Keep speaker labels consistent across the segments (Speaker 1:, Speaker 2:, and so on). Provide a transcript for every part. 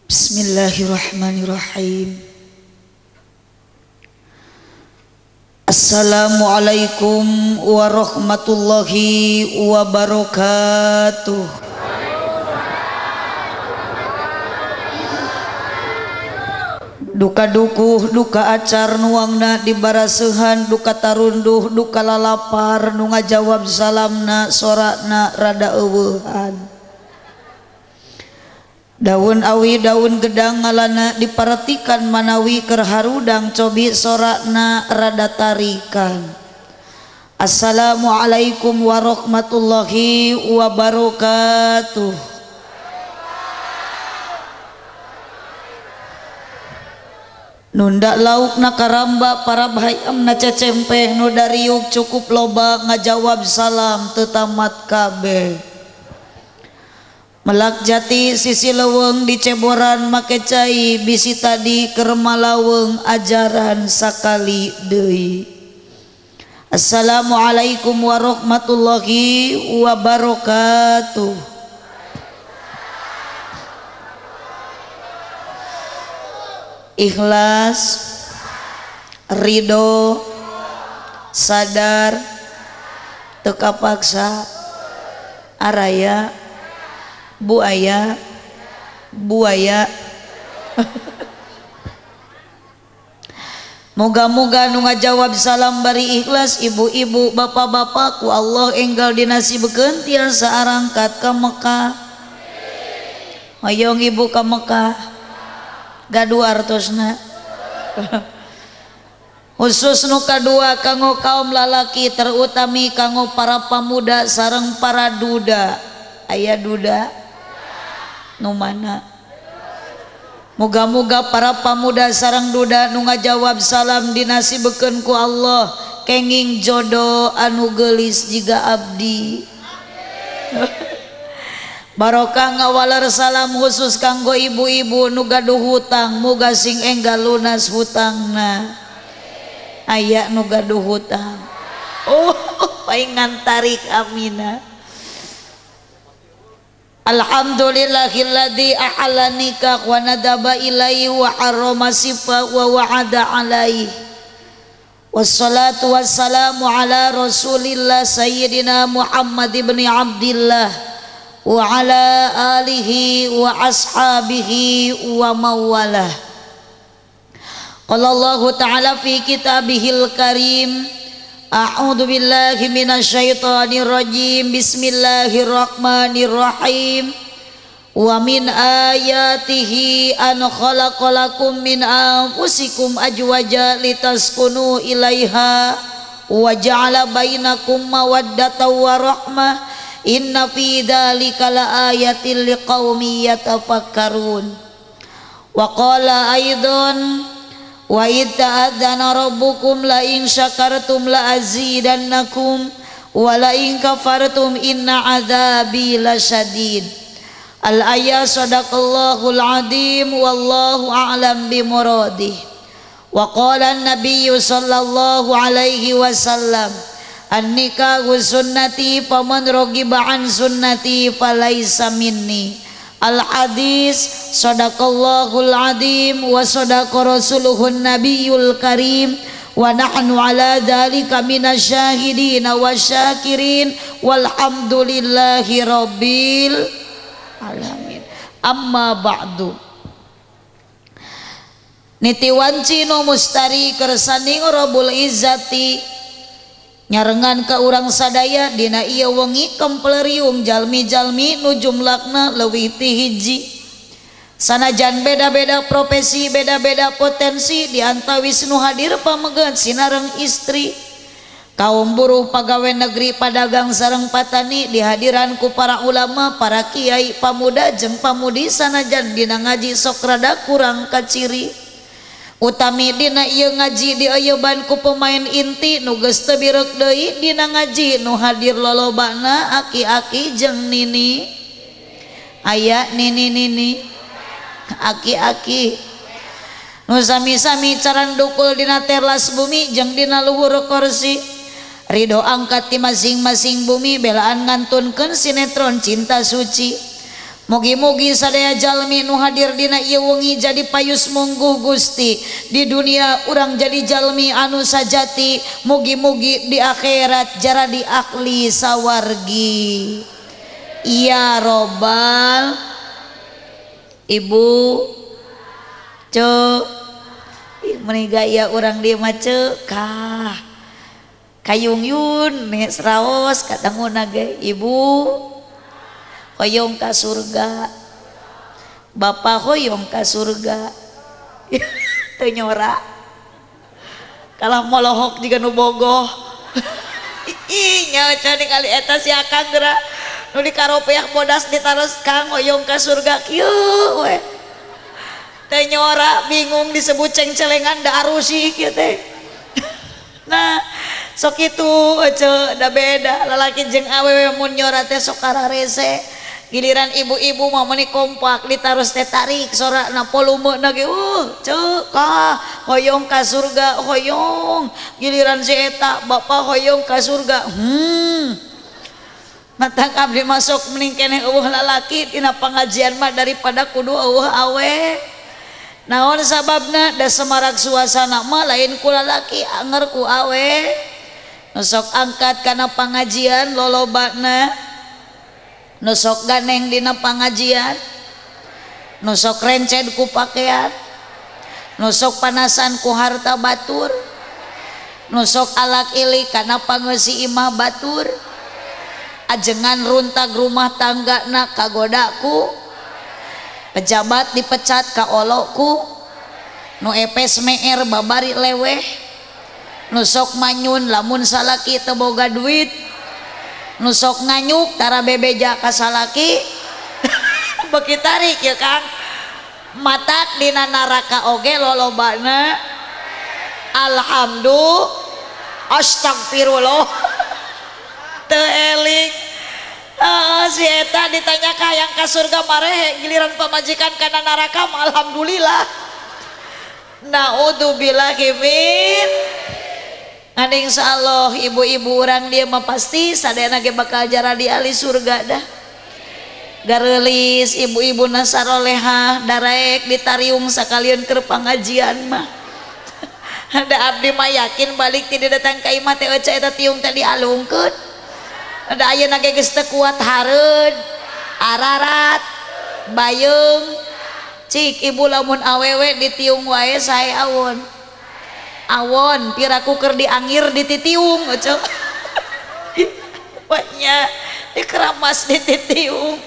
Speaker 1: Bismillahirrahmanirrahim. Assalamualaikum warahmatullahi wabarakatuh. Duka dukuh, duka acar nuangna dibarasehan, duka tarunduh, duka lalapar nu ngajawab salamna sorakna rada eueuhan. Daun awi daun gedang ngalana diparatikan manawi keur harudang cobi sorakna rada tarikan. Assalamualaikum warahmatullahi wabarakatuh. Nunda lauk na karamba para hayam na cecempeh nu dariuk cukup loba ngajawab salam teu tamat kabeh. Melak jati sisi leuweung diceboran make cai bisi tadi keur malaweng ajaran sakali deui. Assalamualaikum warahmatullahi wabarakatuh. Ikhlas, ridho, sadar, teu kapaksa, araya, buaya, buaya. Moga-moga nu ngajawab salam bari ikhlas ibu-ibu, bapak-bapak ku Allah enggal dinasibkeun tiasa arangkat ka Mekah. Hoyong ibu ka Mekah. Gaduh artosna. Khusus nu kadua kanggo kaum lalaki terutami kanggo para pamuda sareng para duda. Aya duda nu mana? Moga-moga para pamuda sareng duda nu ngajawab salam dinasibkeun ku Allah kenging jodoh anu geulis jiga abdi. Barokah ngawaler salam khusus kanggo ibu-ibu nu gaduh hutang muga sing enggal lunas hutangna. Aya nu gaduh hutang. Oh, paingan tarik amina. Alhamdulillahilladzi ahalla nikah wa nadaba ilaihi wa harrama sifa wa wa'ada alaihi. Wassalatu wassalamu ala rasulillah sayyidina Muhammad ibn Abdillah wa ala alihi wa ashabihi wa mawalah. Qala Allahu ta'ala fi kitabihil karim, a'udzu billahi minasyaitonir rajim, bismillahirrahmanirrahim. Wa min ayatihi an khalaqalakum min anfusikum ajwaja litaskunu ilaiha wa ja'ala bainakum mawaddatan wa rahmah. Inna fi dzalika laayatin liqaumin yatafakkarun. Wa qala aidan wa id ta'adzana rabbukum la in syakartum la azidannakum wa la in kafartum inna adzabi lasyadid. Al ayat sadaqallahul azim wallahu a'lam bimuradih. Wa qala an-nabiyyu sallallahu alaihi wasallam, an-nikahu sunnati faman raghiba an sunnati falaisa minni. Al hadis sadaqallahul azim wa sadaqa rasuluhun nabiyul karim wa nahnu ala dzalika minasyahidin wasyakirin walhamdulillahi rabbil alamin. Amma ba'du. Niti wanci nu mustari kersaning Rabbul Izzati nyarengan ka urang sadaya dina ieu wengi kempleriung jalmi-jalmi nu jumlahna leuwih ti hiji. Sanajan beda-beda profesi, beda-beda potensi, diantawis nu hadir pamegat sinareng istri. Kaum buruh, pagawe negeri, padagang sareng patani dihadiran ku para ulama, para kiai, pamuda jeung pamudi sanajan dina ngaji sok rada kurang kaciri. Utami dina ieu ngaji dieuyeban ku pemain inti nu geus teu bireuk deui dina ngaji nu hadir lolobana aki-aki jeung nini. Aya nini-nini, aki-aki nu sami-sami carandukul dina terlas bumi jeung dina luhur kursi. Ridho angkat ti masing-masing bumi belaan ngantunkeun sinetron cinta suci. Mugi-mugi sadaya jalmi nu hadir dina ieu wengi jadi payus mungguh Gusti. Di dunia urang jadi jalmi anu sajati, mugi-mugi di akhirat jaradi ahli sawargi. Ya robbal ibu ceu meuni gaya urang dieu mah ceu kah kayung yun nih raos katanguna ge ibu hoyong ka surga, bapak hoyong ka surga. Teu nyora kalah molohok jiga nu bogoh. Ih nya ningali eta si akang geura nu dikaropeah bodas ditaros kang hoyong ka surga kieu we. Teu nyora bingung disebut cengcelengan da arusi kieu teh. Nah sok kitu ece da beda lalaki jeung awewe mun nyora teh sok kararese. Giliran ibu-ibu mah meuni kompak ditaros teh tarik sorana volumena ge ceu kah hoyong ka surga hoyong. Giliran si eta bapak hoyong ka surga. Matak abdi masuk mending keneh eueuh lalaki dina pangajian mah daripada kudu eueuh awe. Naon sababna da semarak suasana mah lain ku lalaki anger ku awe. Nu sok angkat kana pangajian lolobana, nu sok ganeng dina pangajian, nu sok renced ku pakaian, nu sok panasan ku harta batur, nu sok alak ilik kana pangeusi imah batur, ajengan runtag rumah tangga na kagodaku, pejabat dipecat ka oloku, nu epes meer babari leweh, nu sok manyun lamun salaki teu boga duit, nu sok nganyuk tara bebeja ka salaki. Beuki tarik ya Kang, matak dina naraka oge lolobana. Alhamdulillah astagfirullah teu eling. Si eta ditanya ka yang ka surga marehe, giliran pamajikan kana neraka alhamdulillah. Naudzubillahi min. Ngan insyaallah ibu-ibu urang dia mah pasti sadayana ge bakal jaradi ahli surga dah. Gareulis ibu-ibu nasarolehah daraek ditariung sakalian keur pangajian mah. Da abdi mah yakin balik ti datang ka imah teh ece eta tiung teh dialungkeun. Da ayeuna ge geus teu kuat hareud, ararat, bayeung. Cik ibu lamun awewe ditiung wae sae awon. Awon piraku keur diangir dititiung ece. Wanya dikeramas dititiung.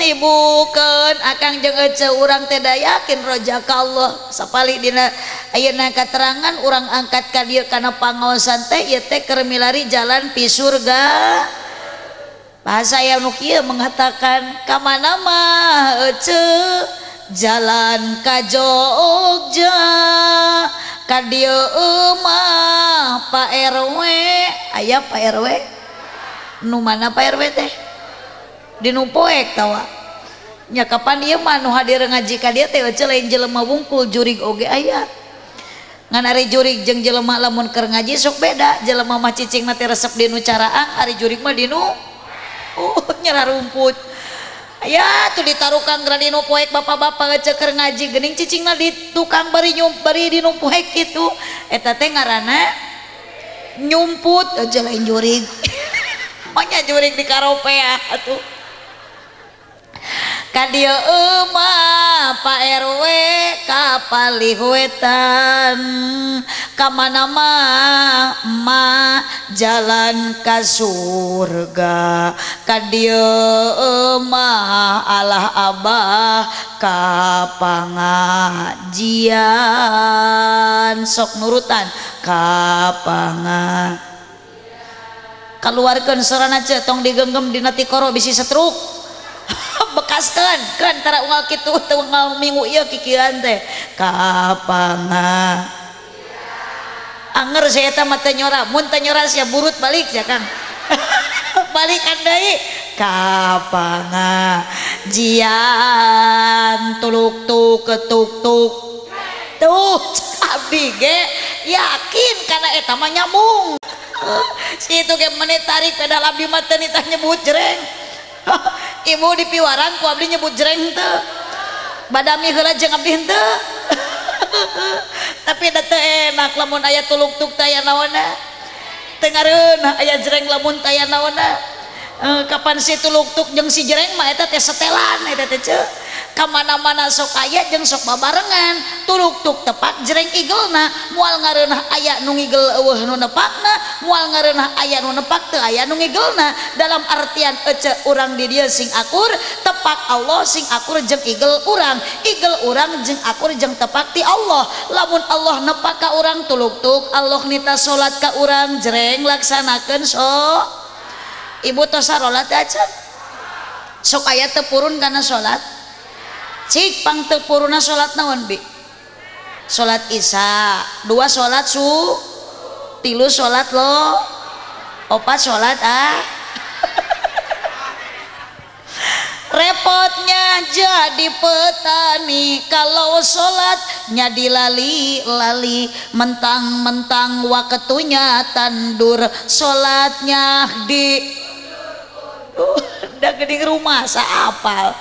Speaker 1: Ibu keun akang jeung ece urang teh da yakin rojaka Allah. Sapalih dina ayeuna katerangan urang angkat ka dieu kana pangaosan teh ieu teh keur milari jalan pi surga. Bahasa aya nu kieu mengatakan ka mana mah ece jalan ka Jogja ka dieu mah Pak RW. Aya Pak RW nu mana Pak RW teh? Di nu poek tawa nya kapan ieu mah nu hadir ngaji ka dieu teh ece lain jelema wungkul jurig oge aya. Ngan ari jurig jeung jelema lamun keur ngaji sok beda. Jelema mah cicingna teh resep di nu caraang, ari jurig mah di nu nyera rumput. Aya tuh ditarukan geura di nu poek bapak-bapak ece keur ngaji geuning cicingna di tukang bari bari di nu poek kitu. Eta teh ngaranna nyumput ece lain jurig. Manya jurig di karopea atuh. Ka dieu mah Pak RW ka palih wetan, ka mana mah ma jalan ka surga, ka dieu mah alah abah ka pangajian. Sok nurutan ka pangajian. Kaluarkeun sorana ce tong digenggem dina tikoro bisi setruk. Bekaskeun kan tara unggal kitu teu unggal minggu ieu kikieuan teh ka panga. Anger si eta mah teu nyora, mun teu nyora sia burut balik sia Kang. Balikan deui ka pangajian tuluk tuk ketuk tuk. Tuh abdi ge yakin kana eta mah nyambung. Si itu ge menit tarik pedal abdi mah teu nitah nyebut jreng. Ibu di piwarang ku abdi nyebut jreng teu. Badami heula jeung abdi henteu. Tapi da teu enak lamun aya tuluktuk teh aya naonna. Teu ngareunah aya jreng lamun teh aya naonna. Kapan si tuluktuk jeung si jreng mah eta teh setelan eta teh ceu. Kamana-mana sok aya jeung sok babarengan. Tuluktuk tepak jreng igelna, moal ngareunah aya nu ngigel eueuh nu nepakna, moal ngareunah aya nu nepak teu aya nu ngigelna. Dalam artian ece urang di dieu sing akur, tepak Allah sing akur jeung igel urang, igel urang jeung akur jeung tepak ti Allah. Lamun Allah nepak ka urang tuluktuk, Allah nita salat ka urang jreng laksanakeun sok. Ibu tos sarolat acan? Sok aya teu purun kana salat? Cik pang teu puruna salat naon bi? Salat isya, dua salat su, tilu salat lo, opat salat ah. Repotnya jadi petani kalau salatnya dilali-lali, mentang-mentang waktunya tandur salatnya di udah gede rumah saapal.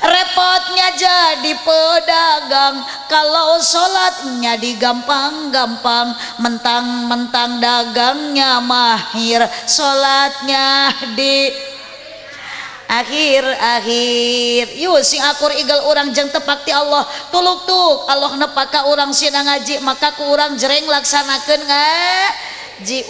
Speaker 1: Repotnya jadi pedagang kalau sholatnya digampang-gampang, mentang-mentang dagangnya mahir sholatnya di akhir-akhir. Yuk sing akur igel urang jeung tepak ti Allah. Tuluktuk Allah nepak ka urang sina ngaji maka ku urang jreng laksanakeun ngaji.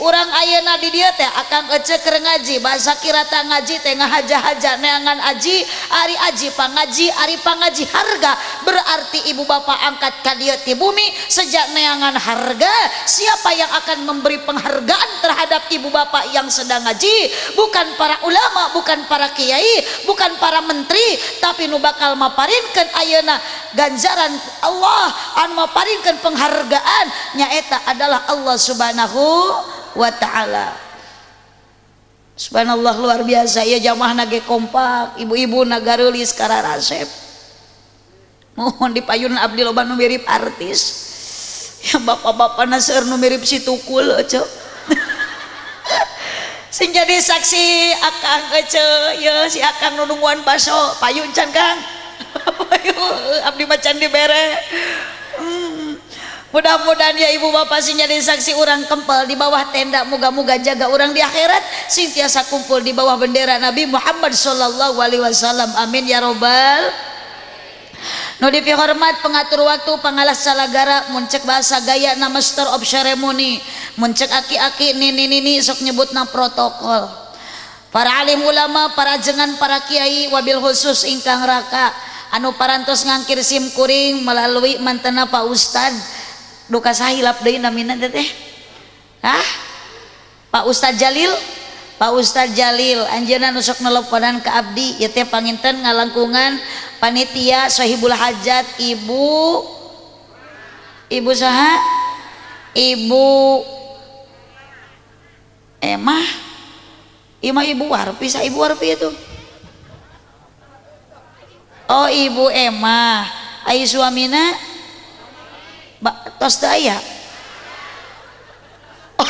Speaker 1: Urang ayeuna di dieu teh akang ece keur ngaji bahasa kirata ngaji teh ngahaja-haja neangan aji, ari aji pangaji, ari pangaji harga. Berarti ibu bapak angkat ka dieu ti bumi sejak neangan harga. Siapa yang akan memberi penghargaan terhadap ibu bapak yang sedang ngaji? Bukan para ulama, bukan para kiai, bukan para menteri, tapi nu bakal maparinkeun ayeuna ganjaran Allah anu maparinkeun penghargaan nyaeta adalah Allah Subhanahu wa ta'ala. Subhanallah luar biasa ya jamaah nage kompak, ibu-ibu nagareulis kararasep. Mohon dipayun abdi loba nu mirip artis. Ya bapak-bapana seueur nu mirip si Tukul ece. Sing jadi saksi akang ece ya si akang nu nungguan baso payun can Kang. Abdi mah can dibere. Mudah-mudahan ya ibu bapak sing jadi saksi urang kempel di bawah tenda, moga-moga jaga urang di akhirat sing tiasa kumpul di bawah bendera Nabi Muhammad sallallahu alaihi wasallam. Amin ya robbal. Nu dipihormat pengatur waktu pangalas calagara mun cek bahasa gaya na master of ceremony, mun cek aki-aki nini-nini sok nyebutna protokol. Para alim ulama, para jengan, para kiai, wabil khusus ingkang raka anu parantos ngangkir sim kuring melalui mantena Pak Ustad. Duka sahilap deui namina teh. Hah? Pak Ustad Jalil? Pak Ustad Jalil anjeunna nu sok nelponan ka abdi ieu teh panginten ngalangkungan panitia Sohibul Hajat Ibu Ibu saha? Ibu Emah. Ima Ibu Warpi, sa Ibu Warpi itu. Oh Ibu Emah. Ai suamina tos teu aya. Oh,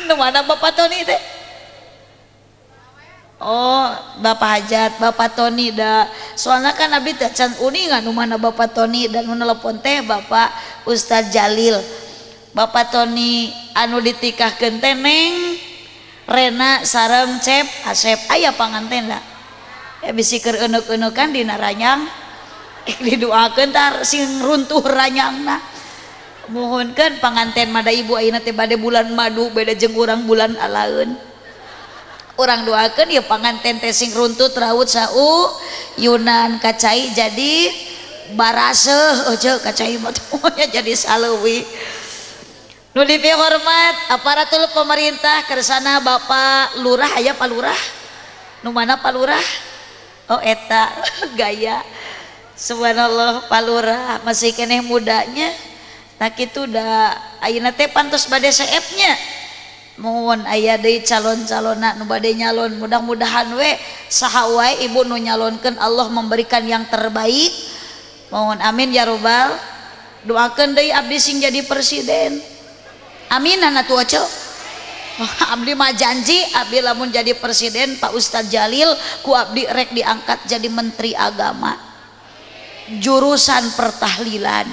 Speaker 1: nu mana Bapak Tony teh? Oh, Bapak Hajat, Bapak Tony da. Soalna kan abdi teh can uningan nu mana Bapak Tony dan nu nelepon teh Bapak Ustad Jalil. Bapak Tony anu ditikahkeun teh Neng Rena sareng Cep Asep aya panganten da. Ya bisi keur euneukeun-eunukan dina ranyang didoakeun tar sing runtuh ranyangna. Mohonkeun panganten mada ibu ayeuna teh bade bulan madu beda jeung urang bulan alaeun. Urang doakeun ya panganten teh sing runtut raut sau yunan kacai jadi baraseuh euceu kacai mah jadi saleuwi. Nu dipihormat aparatur pemerintah kersana Bapak Lurah aya Pak Lurah? Nu mana Pak Lurah? Oh eta gaya. Subhanallah Pak Lurah masih keneh mudanya. Nah kitu da ayeuna teh pantos bade seep-nya. Mohon aya deui calon-calonna nu bade nyalon, mudah-mudahan we saha wae ibu nu nyalonkeun Allah memberikan yang terbaik. Mohon amin ya robbal. Doakeun deui abdi sing jadi presiden. Aminan atuh ece. Abdi mah janji abdi lamun jadi presiden Pak Ustadz Jalil ku abdi rek diangkat jadi menteri agama jurusan pertahlilan.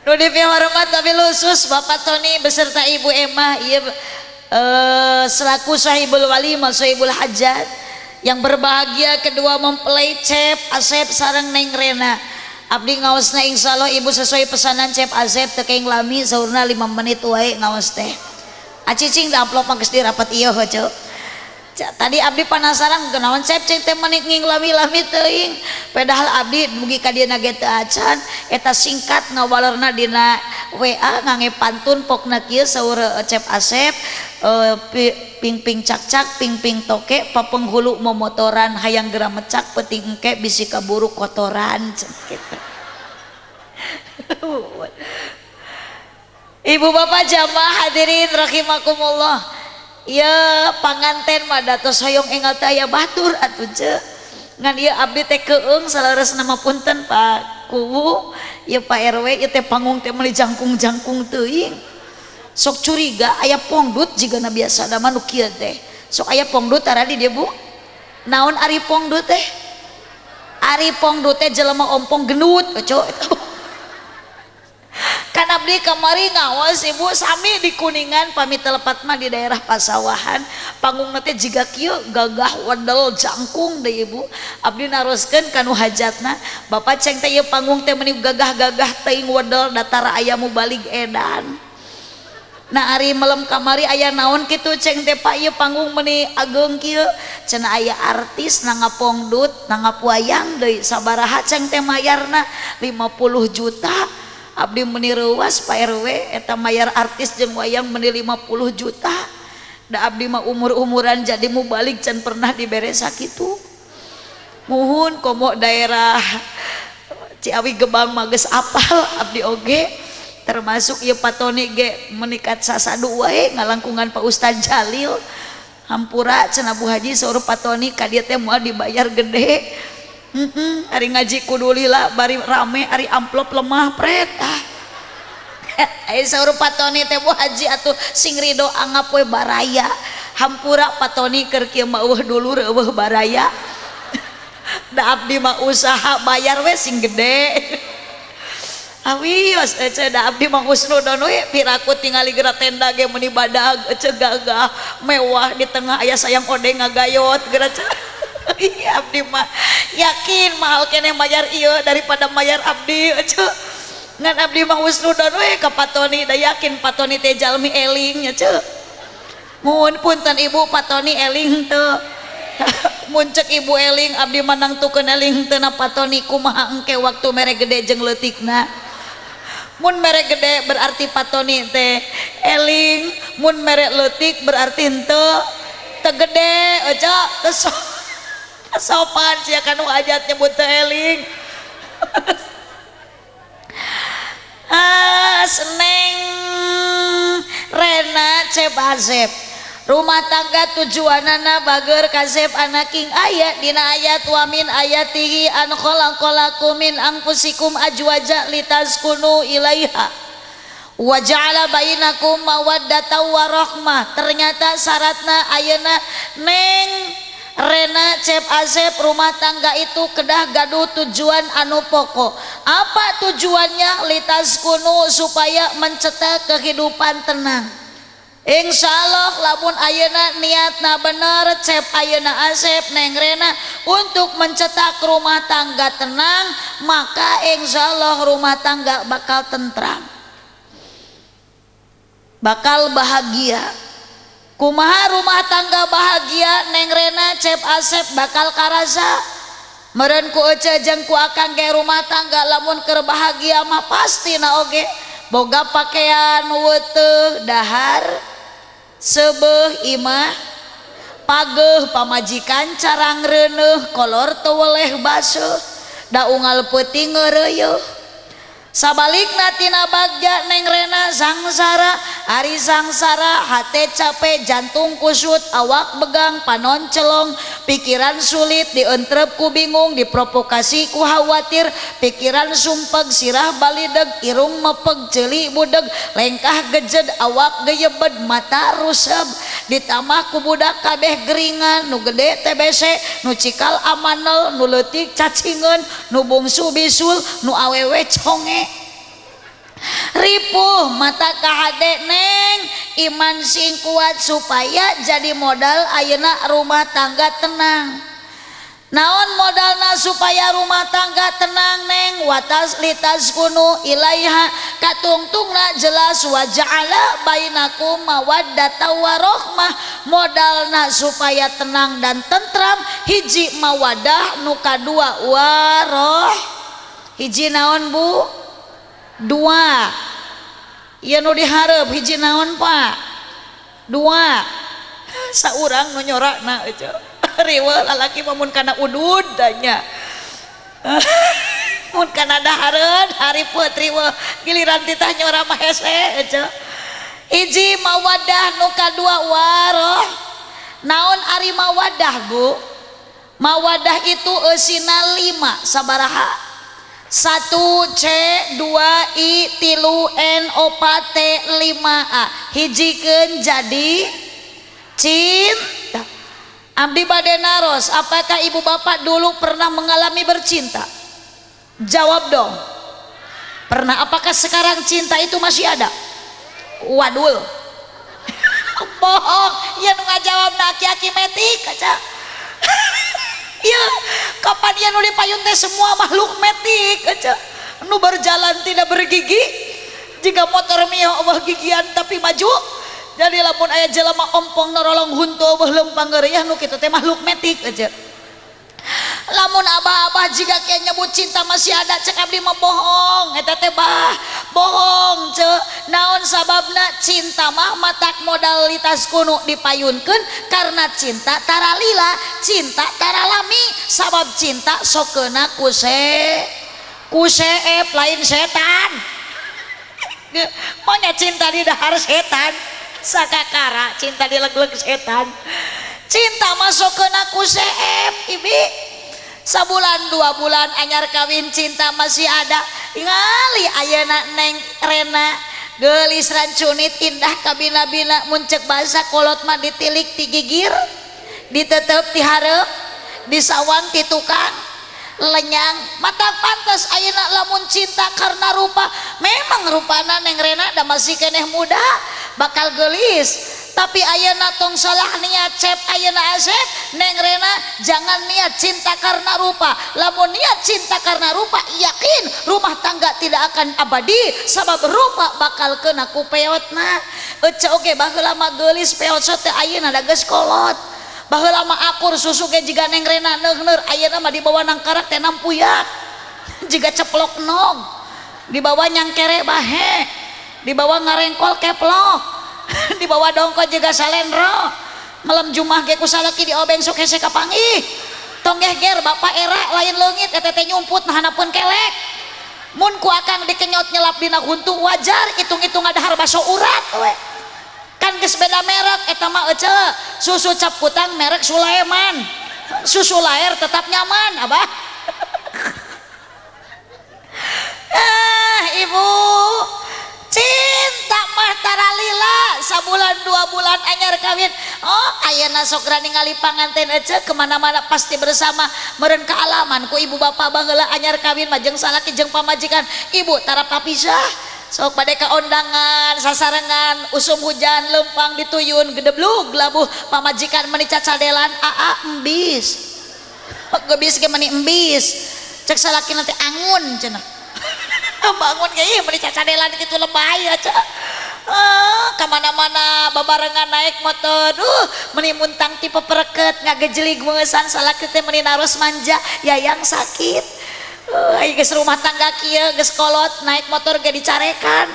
Speaker 1: Nu dipihormat tapi khusus Bapak Tony beserta Ibu Emma ieu selaku sahibul walimah sahibul hajat yang berbahagia kedua mempelai Cep Asep sareng Neng Rena. Abdi ngaosna insyaallah ibu sesuai pesanan Cep Asep teu keing lami saurna 5 menit wae ngaos teh. Acicing da amplop mah geus dirapat ieu heuh. Tadi abdi penasaran kunaon Cep cing teh menit nging lami-lami teuing. Padahal abdi dugi ka dieuna ge teu acan eta singkat ngawalerna dina WA ngange pantun pokna kieu saur Cep Asep ping-ping cak-cak ping-ping toke papenghulu momotoran hayang geura mecak peuting engke bisi kaburu kotoran gitu. Ibu bapak jamaah hadirin rahimakumullah. Ya panganten mah datos hoyong enggal teh aya batur atuh ce. Ngan ieu abdi teh keung saleresna mah punten Pak Kuwu, ieu Pak RW ieu teh panggung teh meuli jangkung-jangkung teuing. Sok curiga aya pongdut jigana biasana mah nu kieu teh. Sok aya pongdut tara di dieu Bu. Naon ari pongdut teh? Ari pongdut teh jelema ompong gendut oco. Kan abdi kamari ngawas ibu sami di Kuningan pamit telepat mah di daerah Pasawahan panggung teh jiga kieu gagah wedel jangkung deui ibu. Abdi naroskeun kanu hajatna bapak ceng teh ieu panggung teh meuni gagah-gagah teuing wedel datara aya mubalig edan. Nah ari melem kamari aya naon kitu ceng teh Pak ieu panggung meuni ageung kieu cenah aya artis nangapongdut nangapuayang deui sabaraha ceng teh mayarna 50 juta. Abdi meuni reuas Pak RW eta mayar artis jeung wayang meuni 50 juta. Da abdi mah umur-umuran jadi mubalig can pernah dibere sakitu. Muhun komo daerah Ciawi Gebang mah geus apal abdi oge termasuk ieu Pak Tony ge menikat sasadu wae ngalangkungan Pak Ustad Jalil. Hampura cenah Bu Haji saur Pak Tony ka dieu teh moal dibayar gede. Ari ngaji kudu lila bari rame ari amplop lemah pret ah. Ari saur Pak Tony teh Bu Haji atuh sing rido anggap we baraya. Hampura Pak Tony keur kieu mah eueuh dulur eueuh baraya. Da abdi mah usaha bayar we sing gede. Awios ece da abdi mah husnudon we piraku tingali geura tenda ge meuni badag ece gagah mewah di tengah aya sayang odeng ngagayot geura ce. Iya abdi mah yakin mahal keneh mayar ieu daripada mayar abdi ece. Ngan abdi mah husnudon we ka Pak Tony da yakin Pak Tony teh jalmi eling nya ce. Mun punten ibu Pak Tony eling teu. Mun cek ibu eling abdi mah nangtukeun eling teu na Pak Tony kumaha engke waktu mere gede jeung leutikna. Mun mere gede berarti Pak Tony teh eling, mun mere leutik berarti henteu teu gede ece teu sopan sia kanu hajat nyebut teu eling. Ah, Neng Rena Cep Asep rumah tangga tujuanana bager kasep anaking ayat dina ayat wamin ayatihi an khalaqalakum min anfusikum ajwaja litaskunu ilaiha wa ja'ala bainakum mawaddatan wa rahmah. Ternyata syaratna ayeuna Neng Rena Cep Asep rumah tangga itu kedah gaduh tujuan anu pokok. Apa tujuannya? Litaskunu supaya mencetak kehidupan tenang. Insya Allah lamun ayeuna niatna bener Cep ayeuna Asep Neng Rena untuk mencetak rumah tangga tenang, maka insya Allah rumah tangga bakal tentram, bakal bahagia. Kumaha rumah tangga bahagia Neng Rena Cep Asep bakal karasa meureun ku ece jeung ku akang ge rumah tangga lamun keur bahagia mah pasti na oge boga pakaian weteuh dahar sebeuh imah pageuh pamajikan carang reuneuh kolor teu weleh baseuh da unggal peuting ngeureuyeuh. Sabalikna tina bagja Neng Rena sangsara, ari sangsara hate capek, jantung kusut, awak begang, panon celong, pikiran sulit, dientrep ku bingung, diprovokasi ku khawatir, pikiran sumpeg, sirah balideg, irung mepeg, ceuli budeg, lengkah gejed, awak geyebed, mata ruseb, ditambah ku budak kabeh geringan, nu gede TBC, nu cikal amanel, nu leutik cacingeun, nu bungsu bisul, nu awewe conge. Ripuh mata kahade Neng, iman sing kuat supaya jadi modal ayeuna rumah tangga tenang. Naon modalna supaya rumah tangga tenang Neng? Watas litas kunu ilaiha, katungtungna jelas, wa ja'ala bainakum mawaddata warohmah. Modalna supaya tenang dan tentram, hiji mawadah, nu kadua waroh. Hiji naon Bu? Dua. Ieu nu dihareup hiji naon Pak? Dua. Saurang nu nyorakna euy. Riweuh lalaki mah mun kana udud tanya. Mun kana dahareun haripeup riweuh, giliran titah nyora mah hese euy. Hiji mawadah, nu kadua waroh. Naon ari mawadah Bu? Mawadah itu eusina 5 sabaraha? 1 C 2 I 3 N 4 T 5 A. Hijikeun jadi cinta. Abdi bade naros, apakah ibu bapak dulu pernah mengalami bercinta? Jawab dong. Pernah. Apakah sekarang cinta itu masih ada? Wadul. Bohong. Ya nu ngajawab na aki-aki metik kaca. Ya, kapan ya nu dipayun teh semua makhluk metik kaca. Nu berjalan tidak bergigi, jika motor mio Allah gigian tapi maju. Jadi lamun aya jelema ompong norolong huntu eueuh leumpang geuriah nu kitu teh makhluk metik aja. Lamun abah-abah jika kieu nyebut cinta masih ada, cek abdi mah bohong, eta teh bah bohong cek. Naon sababna? Cinta mah matak modalitas kuno dipayunkeun karena cinta tara lila, cinta tara lami, sabab cinta sokeuna ku seep lain setan. Maunya cinta di dahar setan, sakakara cinta dileg-leg setan. Cinta masukkeun ku seep ibi. Sabulan 2 bulan anyar kawin cinta masih ada. Ngali ayeuna Neng Rena geulis rancunit indah kabina-bina, mun ceuk bahasa kolot mah ditilik ti gigir, ditetep ti hareup, disawang ti tukang lenyang. Mata pantas ayeuna lamun cinta karena rupa. Memang rupana Neng Rena da masih keneh muda, bakal geulis. Tapi ayeuna tong salah niat cep ayeuna asep Neng Rena, jangan niat cinta karena rupa. Lamun niat cinta karena rupa, yakin rumah tangga tidak akan abadi, sabab rupa bakal kena ku peotna. Ece oge baheula mah geulis peot so teh ayeuna da geus kolot. Baheula mah akur susu ge jiga Neng Rena neuhneur, ayeuna mah dibawa nangkarak teh nampuyak. Jiga ceplok nog, dibawa nyangkere bahe, dibawa ngarengkol keplok. Dibawa dongko juga salendro. Malam Jumat ge ku salaki diobeng sok hese kapanggih. Tong geger bapak era lain leungit eta teh nyumput nahanapun kelek. Mun ku akang dikenyot nyelap dina huntu wajar, hitung-hitung ngadahar baso urat we. Kan geus beda merek eta mah ece. Susu cap kutang merek Sulaiman. Susu laer tetap nyaman abah. Ah ibu, cinta mah tara lila, sabulan 2 bulan anyar kawin. Oh ayeuna sok ningali panganten ece kemana-mana pasti bersama, meureun kaalaman ku ibu bapak baheula anyar kawin mah jeung salaki jeung pamajikan, ibu tara papisah. Sok bade ka ondangan sasarengan, usum hujan lempang dituyun gedeblug labuh pamajikan meni cacadelan aa embis. Gebis ge meni embis. Cek salaki nanti angun cenah. Bangun ge ieu meni cacadelan kitu lebay aja. Kamana-mana babarengan naik motor, meni muntang tipe pereket ngagejelig meungesan salaki teh meni naros manja yayang sakit. Geus rumah tangga kieu geus kolot naik motor ge dicarekan.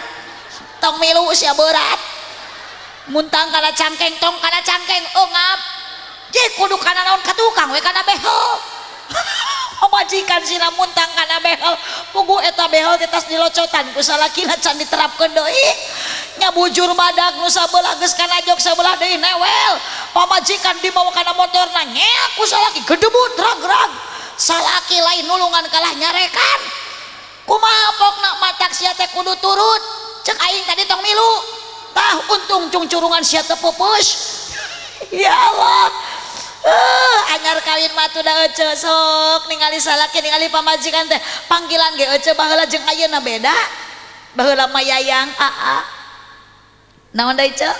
Speaker 1: Tong milu sia berat. Muntang kana cangkeng tong kana cangkeng ongap. Je kudu kana naon ka tukang we kana behel. Pamajikan sina muntang kana behel. Puguh eta behel teh tas dilocotan ku salakina can diterapkeun deui. Nya bujur badag nu sabelah geus kana jok sabelah deui newel. Pamajikan dibawa kana motorna ngeak ku salaki gedebut rag-rag. Salaki lain nulungan kalah nyarekan. Kumaha pokna matak sia teh kudu turut. Cek aing tadi tong milu. Tah untung cungcurungan sia teu pupus. Ya Allah. Anyar kawin mah atuh da ece sok ningali salaki ningali pamajikan teh panggilan ge ece baheula jeung ayeuna beda. Baheula mah yayang aa. Naon deui ce?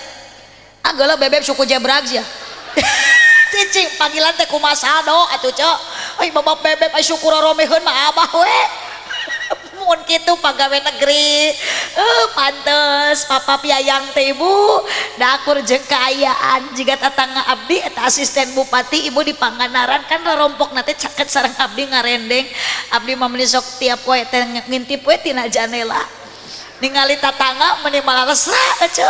Speaker 1: Ah geuleuh bebeb suku jebrag sia. Cicing panggilan teh kumaha saldo atuh ce. Ai babab bebeb ai suku roromeheun mah abah we. Mun kitu pagawe negeri. Pantes papa piayang teh ibu da akur jeung kaayaan jiga tatangga abdi eta asisten bupati ibu di Pangandaran kan rorompokna teh caket sareng abdi ngarendeng. Abdi mah meuni sok tiap poe teh ngintip we tina janela. Ningali tatangga meuni malalesra ece.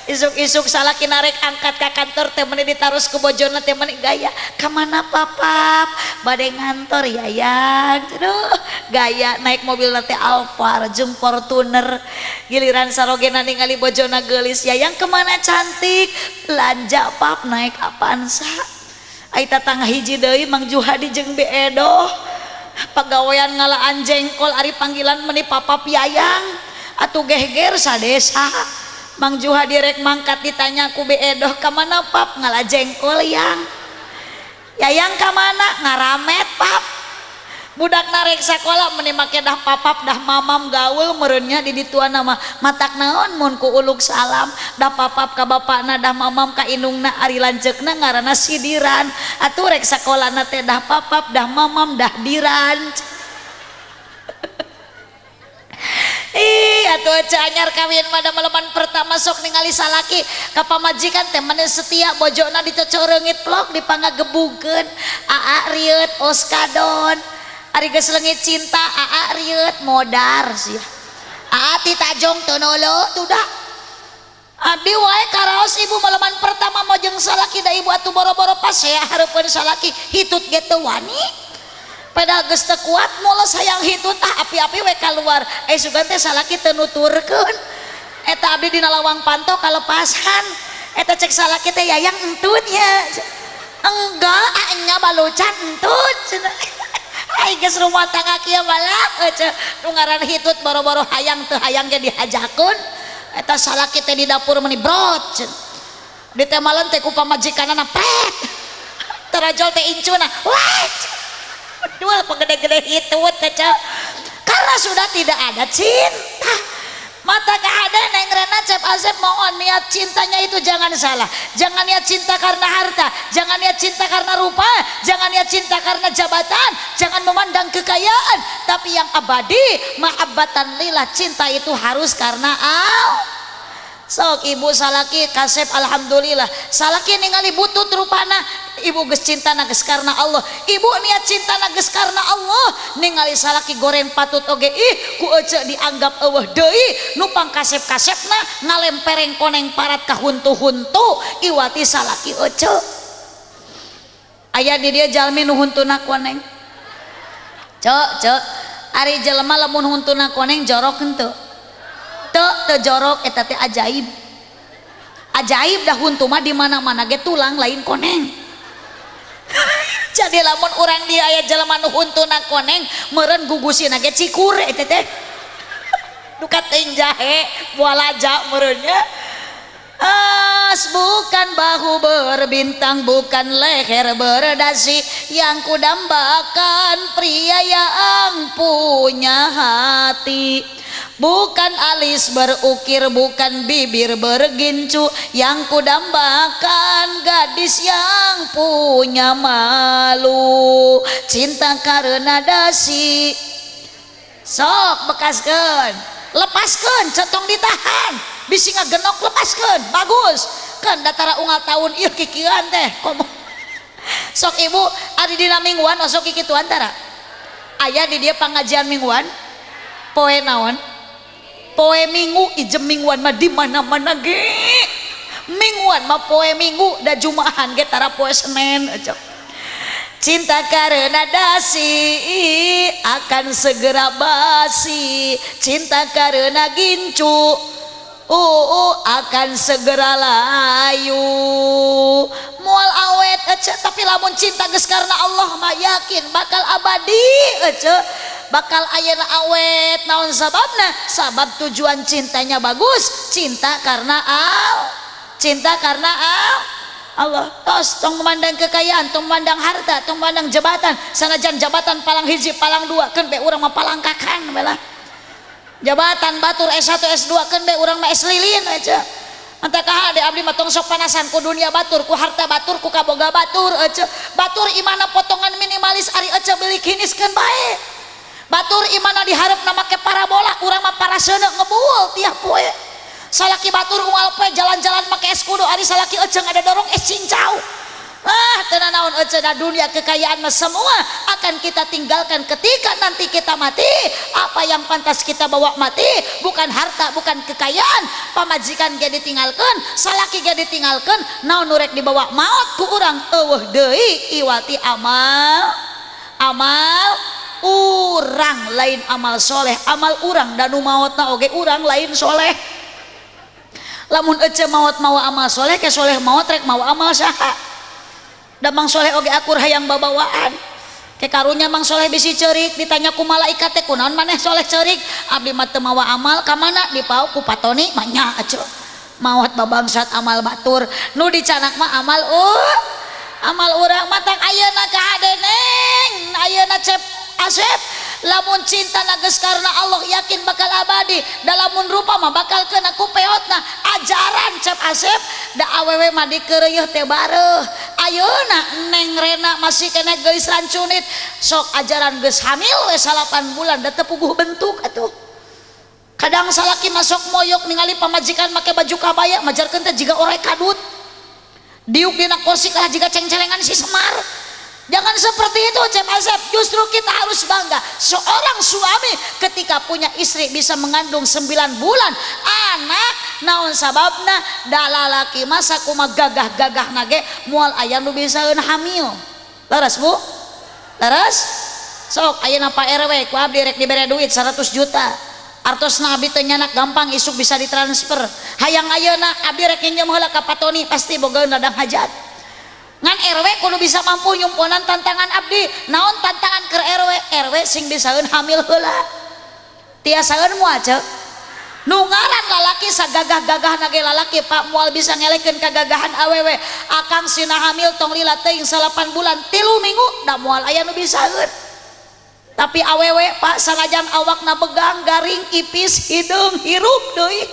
Speaker 1: Isuk-isuk salaki narek angkat ka kantor teh meuni ditaros ku bojona teh meuni gaya ka mana papap bade ngantor yayang. Aduh gaya naik mobil teh Alphard jeung Fortuner. Giliran sarogena ningali bojona geulis yayang kemana cantik belanja pap naik Avanza. Ai tatangga hiji deui Mang Juhadi jeung Bi Edoh pagawean ngalaan jengkol ari panggilan meuni papap yayang. Atuh geger sadesa. Mang Juhadi rek mangkat ditanya ku Bi Edoh ka mana pap ngala jengkol yang. Yayang ka mana ngaramet pap. Budak narek sakola meuni make dah papap dah mamam gaul meureunnya di dituana mah matak naon mun ku uluk salam dah papap ka bapakna dah mamam ka indungna ari lanceukna ngaranna sidiran. Atuh rek sakolana teh dah papap dah mamam dah diran. Ih atuh ece anyar kawin mah da maleman pertama sok ningali salaki ka pamajikan teh meni setia bojona dicocoreungit plok dipangagebugeun aa rieut oskadon ari geus leungit cinta aa rieut modar sia aa ti tajong teu nolo tuh da abdi wae karaos ibu maleman pertama mau jeung salaki da ibu atuh boro-boro pas saya hareupeun salaki hitut ge teu wani. Padahal geus teu kuat moles hayang hitut ah api-api we kaluar sugan teh salaki teu nuturkeun eta abdi dina lawang panto kalepasan eta cek salaki teh yayang entut nya enggak nya balucan entut ai geus rumah tangga kieu malah ece nu ngaran hitut boro-boro hayang teu hayang ge dihajakeun eta salaki teh di dapur meuni brot ditemalan teh ku pamajikanana pret tarajol teh incuna wah dua penggede-gede itu kecil karena sudah tidak ada cinta. Mata keadaan Neng Rena Cep Asep mohon niat cintanya itu jangan salah. Jangan niat cinta karena harta, jangan niat cinta karena rupa, jangan niat cinta karena jabatan, jangan memandang kekayaan, tapi yang abadi mahabbatan lillah, cinta itu harus karena Allah. Sok ibu salaki kasep alhamdulillah salaki ningali butut rupana ibu geus cinta geus karena Allah, ibu niat cinta geus karena Allah ningali salaki goreng patut oge ih ku ece dianggap eueuh deui nu pangkasep-kasepna ngalempereng koneng parat ka huntu-huntu iwati salaki ece aya di dieu jalmi nu huntuna koneng cek cek ari jelema lamun huntuna koneng jorok henteu teu jorok eta teh ajaib. Ajaib dah huntu mah di mana-mana ge tulang lain koneng. Jadi lamun urang dia aya jelema nu huntuna koneng meureun gugusina ge cikur eta teh. Duka teuing jahe bualaja meureunnya. As bukan bahu berbintang, bukan leher berdasi, yang kudambakan pria yang punya hati. Bukan alis berukir, bukan bibir bergincu, yang kudambakan gadis yang punya malu. Cinta karena dasi. Sok bekaskeun, lepaskeun, cetong ditahan. Bisi ngagenok lepaskeun, bagus. Kan datara unggal tahun ieu kikieuan teh. Komo. Sok ibu ari dina mingguan osok kikituan tara. Aya di dieu pangajian mingguan. Poe naon? Poe minggu ijem mingguan mah di mana-mana ge. Mingguan mah poe minggu da jumahan ge tara poe Senin. Cinta karena dasi akan segera basi, cinta karena gincu akan segera layu. Moal awet ece, tapi lamun cinta geus karena Allah mah yakin bakal abadi ece, bakal ayeuna awet. Naon sababna? Sabab tujuan cintanya bagus, cinta karena al, cinta karena al Allah. Tos tong memandang kekayaan, tong memandang harta, tong memandang jabatan. Sanajan jabatan palang hiji, palang dua, keun be urang mah palangkakan bae. Jabatan batur S1 S2 keun be urang mah S lilin aja. Anta kaha de abdi mah tong sok panasan ku dunia batur, ku harta batur, ku kaboga batur ece. Batur imana potongan minimalis ari ece beli kinis keun bae. Batur imana diharepna make parabola, urang mah paraseuneu ngebul tiap poe. Salaki batur unggal poe jalan-jalan make es kudo, ari salaki ece ngadorong es cincau. Ah, teu nanaon ece da dunia kekayaan mah semua akan kita tinggalkan ketika nanti kita mati. Apa yang pantas kita bawa mati bukan harta, bukan kekayaan. Pamajikan ge ditinggalkeun, salaki ge ditinggalkeun, naon nu rek dibawa maot ku urang eueuh deui iwati amal. Amal urang lain amal soleh, amal urang da nu maotna oge urang lain soleh. Lamun ece maot mawa amal soleh, ke soleh maot rek mawa amal saha? Da Mang Soleh oge akur hayang babawaan. Ke karunya Mang Soleh bisi ceurik, ditanya ku malaikat teh kunaon maneh soleh ceurik? Abdi mah teu mawa amal ka mana? Dipauk ku patoni mah nya ece. Maot babangsat amal batur, nu dicanak mah amal amal urang mah tang ayeuna ka adeneng, ayeuna Cep Asep. Lamun cinta geus karena Allah yakin bakal abadi, dalamun rupa mah bakal kena ku peotna. Ajaran Cep Asep da awewe mah dikeureuh teh bareuh. Ayeuna Neng Rena masih kena geulis rancunit, sok ajaran geus hamil we 8 bulan da teu puguh bentuk atuh. Kadang salaki masuk moyok ningali pamajikan make baju kabaya majarkeun teh jiga orek kadut. Diuk dina kursi kalah jiga cengcelengan si Semar. Jangan seperti itu Cep Asep, justru kita harus bangga. Seorang suami ketika punya istri bisa mengandung 9 bulan anak, naon sababna? Da lalaki masa kuma gagah-gagah nage moal aya nu bisaeun hamil. Laras Bu? Laras? Sok ayeuna Pak RW ku abdi rek dibere duit 100 juta. Artosna abdi teu nyanak gampang isuk bisa ditransfer. Hayang ayeuna abdi rek nginjem heula ka Patoni pasti bogaeun ladang hajat. Ngan RW kudu bisa mampu nyumponan tantangan abdi. Naon tantangan keur RW? RW sing bisaeun hamil heula. Tiasaeun moal ceuk. Nu ngaran lalaki sagagah-gagahna ge lalaki Pak moal bisa ngelekeun kagagahan awewe. Akang sina hamil tong lila teuing 8 bulan 3 minggu da moal aya nu bisaeun. Tapi awewe Pak sanajan awakna begang garing ipis hideung hirup deui.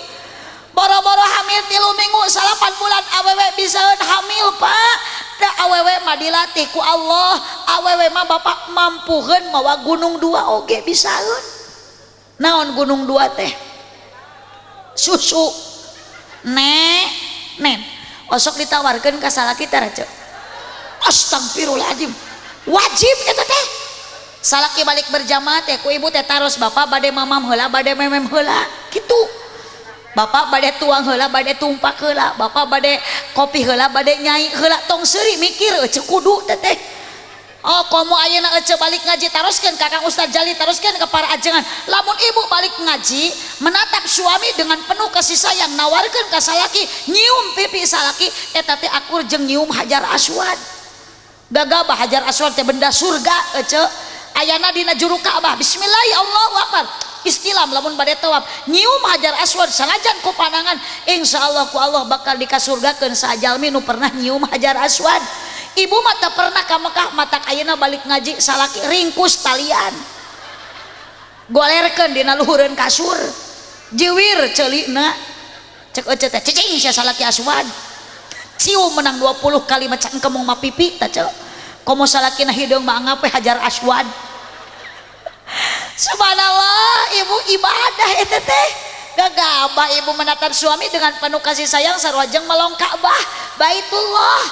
Speaker 1: Boro-boro hamil 3 minggu 8 bulan awewe bisaeun hamil Pak. Da awewe mah dilatih ku Allah, awewe mah bapak mampuheun mawa gunung dua oge bisaeun. Naon gunung dua teh? Susu. Ne, nen. Osok ditawarkeun ka salaki teh ceuk. Astagfirullahaladzim. Wajib eta teh. Salaki balik berjamaah teh ku ibu teh taros bapak bade mamam heula bade memem heula kitu. Bapak bade tuang heula bade tumpak heula, bapak bade kopi heula bade nyai heula, tong seuri mikir ece kudu teh teh. Oh komo ayeuna ece balik ngaji taroskeun ka Kang Ustaz Jali, taroskeun ka para ajengan. Lamun ibu balik ngaji menatap suami dengan penuh kasih sayang, nawarkeun ka salaki, nyium pipi salaki eta teh akur jeung nyium hajar aswad. Gagabah hajar aswad teh benda surga ece. Ayana dina juru Ka'bah. Bismillah ya Allahu Akbar. Istilam lamun bade tawaf nyium hajar aswad sanajan ku panangan insyaallah ku Allah bakal dikasurgakeun sajalmi nu pernah nyium hajar aswad. Ibu mah teu pernah ka Mekah, matak ayeuna balik ngaji salaki ringkus talian. Golerkeun dina luhureun kasur. Jiwir ceulina. Cek ece teh cicing sia salaki aswad. Cium menang 20 kali macan kemong mah pipi tah ceuk. Komo salakina hideung mah anggap we hajar aswad. Subhanallah, ibu ibadah eta teh. Gagabah ibu menatap suami dengan penuh kasih sayang sarua jeung melong Ka'bah, Baitullah.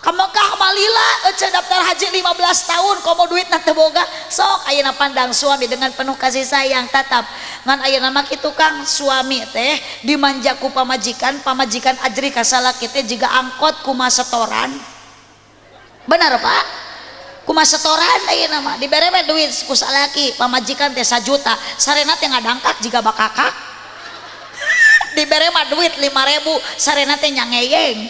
Speaker 1: Ka Mekah malila ece daftar haji 15 tahun komo duitna teu boga. Sok ayeuna pandang suami dengan penuh kasih sayang tatap. Ngan ayeuna mah kitu Kang, suami teh dimanja ku pamajikan, pamajikan ajri ka salaki teh jiga angkot kumaha setoran. Benar Pak? Kumaha setoran ayeuna mah dibere we duit ku salaki pamajikan teh 1 juta sarena teh ngadangkak jiga bakakak. Dibere mah duit 5.000 sarena teh nyangeyeng.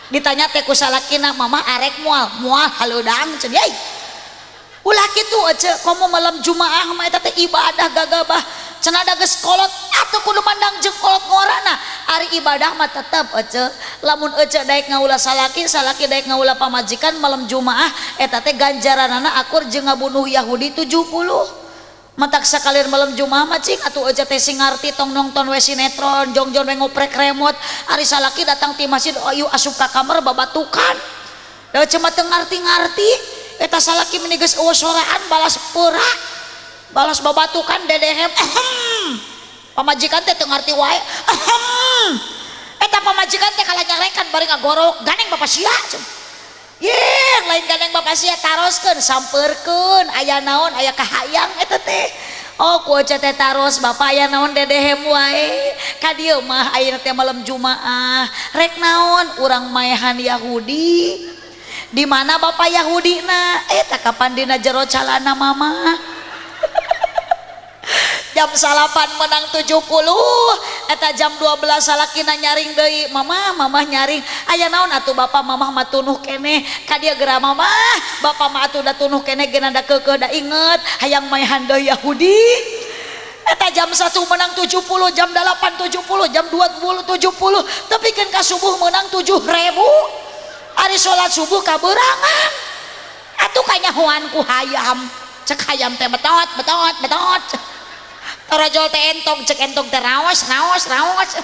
Speaker 1: Ditanya teh ku salakina mama arek moal moal haludang cenah yai. Ulah kitu ece komo malam Jumaah mah eta teh ibadah gagabah cenah da geus kolot atuh kudu mandang jeung kolot ngorana. Ari ibadah mah tetep ece lamun ece daek ngaula salaki salaki daek ngaula pamajikan malam Jumaah eta teh ganjaranana akur jeung ngabunuh Yahudi 70. Matak sakalir malam Jumaah mah cing atuh ece teh sing ngarti tong nonton we sinetron jongjon we ngoprek remote. Ari salaki datang ti masjid ayu asup ka kamar babatukan da ece mah teu ngarti-ngarti. Eta salaki meni geus eueuh soraan balas peura balas babatukan dedehem ehem. Pamajikan teh teu ngarti wae ehem. Eta pamajikan teh kalah nyarekan bari ngagorok ganeng bapak sia ye lain ganeng bapak sia taroskeun sampeurkeun aya naon aya kahayang eta teh. Oh ku ece teh taros bapak aya naon dedehem wae ka dieu mah ayeuna teh malam Jumaah rek naon urang maehan Yahudi. Di mana bapak Yahudi na? Tak kapan dina jero calana mama. Jam 9 menang 70, eta jam 12 salakina nyaring deui, mama mama nyaring. Aya naon atuh bapak mamah mah tunuh keneh, ka dieu geura mama, bapak mah atuh da tunuh keneh geuna da keukeuh da inget hayang maehan deui Yahudi. Eta jam 1 menang 70, jam 8 70, jam 20 70, tepikeun ka subuh menang 7.000. Ari sholat subuh kaberangan atuh kanyahoan ku hayam cek hayam teh betot betot betot torojol teh entong cek entong teh raos raos raos.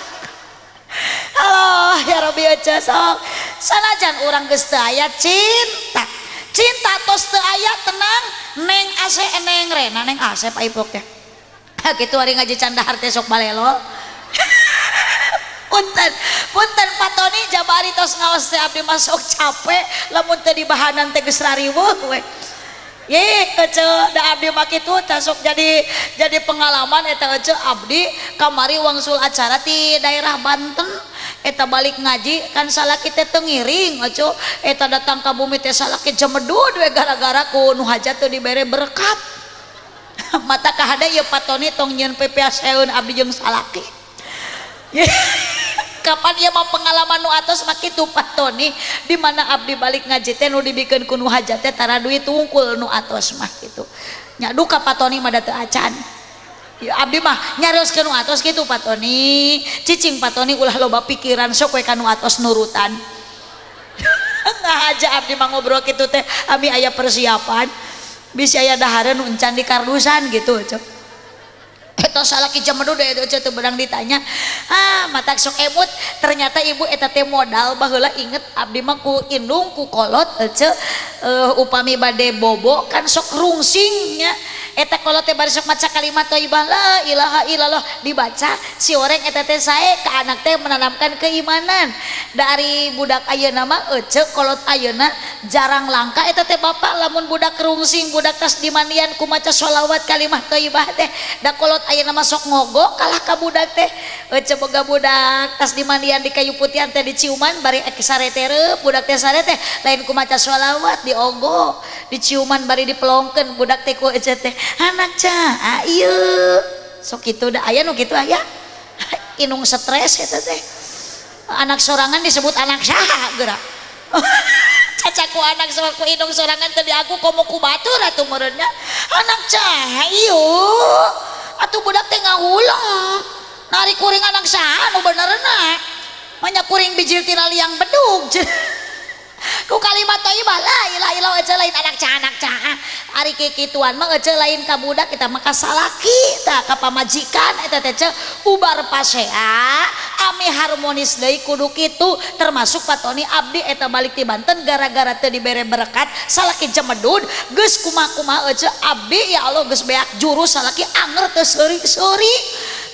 Speaker 1: Halo ya Rabbi aja sok sanajan urang geus teu aya cinta cinta tos teu aya tenang neng ase neng rena neng asep aipok teh kitu ari ngaji candahar teh sok balelo. Punten, punten Pak Tony jabari tos ngaos teh abdi masuk capek lamun teu dibahanan teh geus rariweuh we. Ye ece da abdi mah kitu tah sok jadi pengalaman eta ece abdi kamari wangsul acara ti daerah Banten eta balik ngaji kan salaki teh teu ngiring ece eta datang ka bumi teh salaki jemedud we gara-gara ku nu hajat teu dibere berkat. Mata kahade ieu Pak Tony tong nyieun pepeaseun abdi jeung salaki. Kapan ieu mah pengalaman nu atos mah kitu Pak Tony di mana abdi balik ngaji teh nu dibikeun ku nu hajat teh tara duit wungkul nu atos mah kitu. Nya duka Pak Tony mah da teu acan. Ya abdi mah nyarioskeun nu atos kitu Pak Tony. Cicing Pak Tony ulah loba pikiran sok we ka nu atos nurutan. Ngahaja abdi mah ngobrol kitu teh abi aya persiapan. Bisi aya dahareun nu encan di kardusan gitu cek. Eta salaki jemedud eta teu beunang ditanya. Ah, matak sok emut ternyata ibu eta teh modal baheula inget abdi mah ku indung ku kolot ece upami bade bobo kan sok rungsing nya. Eta kolot teh bari sok maca kalimat thayyibah la ilaha illallah dibaca si oreng eta teh sae ka anak teh menanamkan keimanan. Dari budak ayeuna mah ece kolot ayeuna jarang langka eta teh bapak lamun budak rungsing budak tas dimandian ku maca sholawat kalimah thayyibah teh da kolot ayeuna mah sok ngogok kalah ka budak teh ece boga budak tas dimandian di kayu putihan teh diciuman bari saretereup budak teh sare teh lain ku maca sholawat diogo diciuman bari dipelongkeun budak teh ku ece teh anak cah ieu sok kitu da aya nu kitu aya inung stres eta teh anak sorangan disebut anak saha geura cacaku anak ku inung sorangan teh di aku komo ku batur atuh meureunnya anak cah ieu atuh budak teh ngahuleng nari kuring anak saha nu benerna manya kuring bijil tina liang bedug ku kalimat thayyibah la ilaha illallah ece lain anak cah anak cah ari kikituan mah ece lain ka budak kita mah ka salaki tah ka pamajikan eta teh ce ubar pasea ami harmonis deui kudu kitu termasuk Pak Tony abdi eta balik ti Banten gara-gara teu dibere berkat salaki jemedud geus kumaha-kumaha ece abdi ya Allah geus beak jurus salaki anger teu seuri-seuri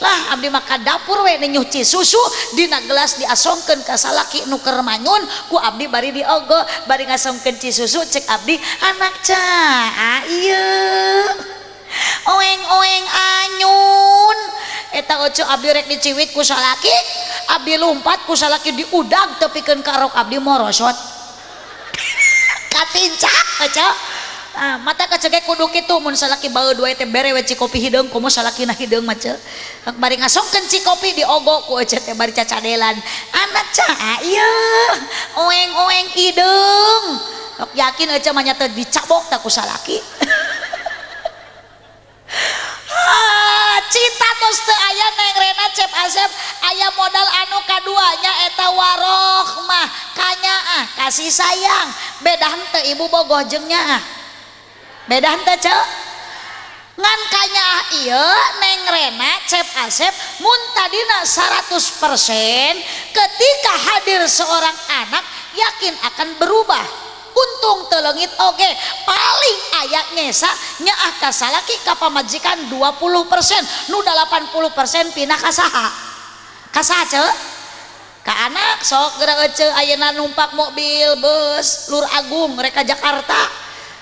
Speaker 1: lah abdi mah ka dapur we nyuci susu dina gelas diasongkeun ka salaki nu keur manyun ku abdi bari diogo bari ngasongkeun ci susu cek abdi anak cah ieu oeng-oeng anyun eta oce abdi rek diciwit ku salaki abdi lumpat ku salaki diudag tepikeun ka rok abdi morosot katincak oce. Nah, mata kecege kudu kitu mun salaki baeud wae teh bere we cikopi hideung komo salakina hideung mah ce. Bari ngasongkeun cikopi diogo ku ece teh bari cacadelan. Anak cah ieu oeng-oeng hideung. Sok yakin ece mah nya teh dicabok tah ku salaki. Cinta tos teu aya Neng Rena Cep Asep aya modal anu kaduanya eta warohmah kanyaah kasih sayang beda henteu ibu bogoh jeung nyaah beda henteu ceu ngan kanyaah ieu Neng Rena Cep Asep mun tadina 100% ketika hadir seorang anak yakin akan berubah. Untung teleungit oge paling aya ngesa nyaah ka salaki ka pamajikan 20% nu 80% pindah ka saha ka saha ceu ka anak sok geura ece ayeuna numpak mobil bus Lur Agung rek ka Jakarta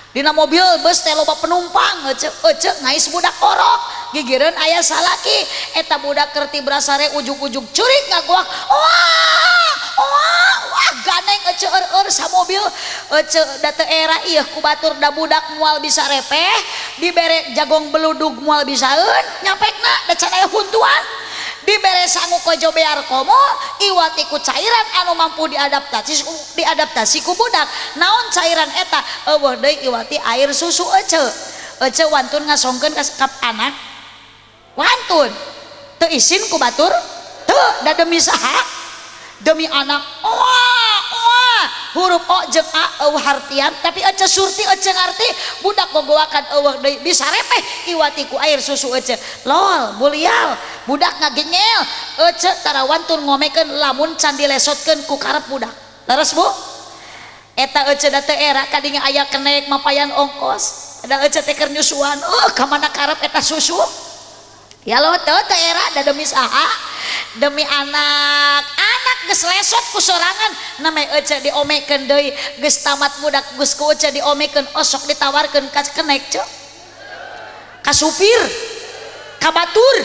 Speaker 1: dina mobil bus teh loba penumpang ece ece ngais budak orok gigireun aya salaki eta budak keur tibrasare ujug-ujug curik ngaguak wah wah wah ganeng ece eur-eur samobil ece da teu era ieu ku batur da budak moal bisa repeh dibere jagong beludug moal bisaeun nyapekna da can aya huntuan dibere sangu kojo bear komo iwati ku cairan anu mampu diadaptasi ku budak naon cairan eta eueuh deui iwati air susu ece ece wantun ngasongkeun ka anak wantun teu isin ku batur teu da demi saha demi anak wah wah huruf o jeung a eueuh hartian tapi ece surti ece ngarti budak gogoakan eueuh deui bisa repeh iwati ku air susu ece lol bulial budak ngagengel ece tara wantun ngomekeun lamun can dilesotkeun ku karep budak leres bu eta ece da teu era kadinya aya kenek mapayan ongkos da ece teh keur nyusuan ka mana karep eta susu ya lo teu teu era da demi saha demi anak anak geus lesot ku sorangan name ece diomekeun deui geus tamat budak geus ku ece diomekeun osok ditawarkeun ka kenek ceu ka supir ka batur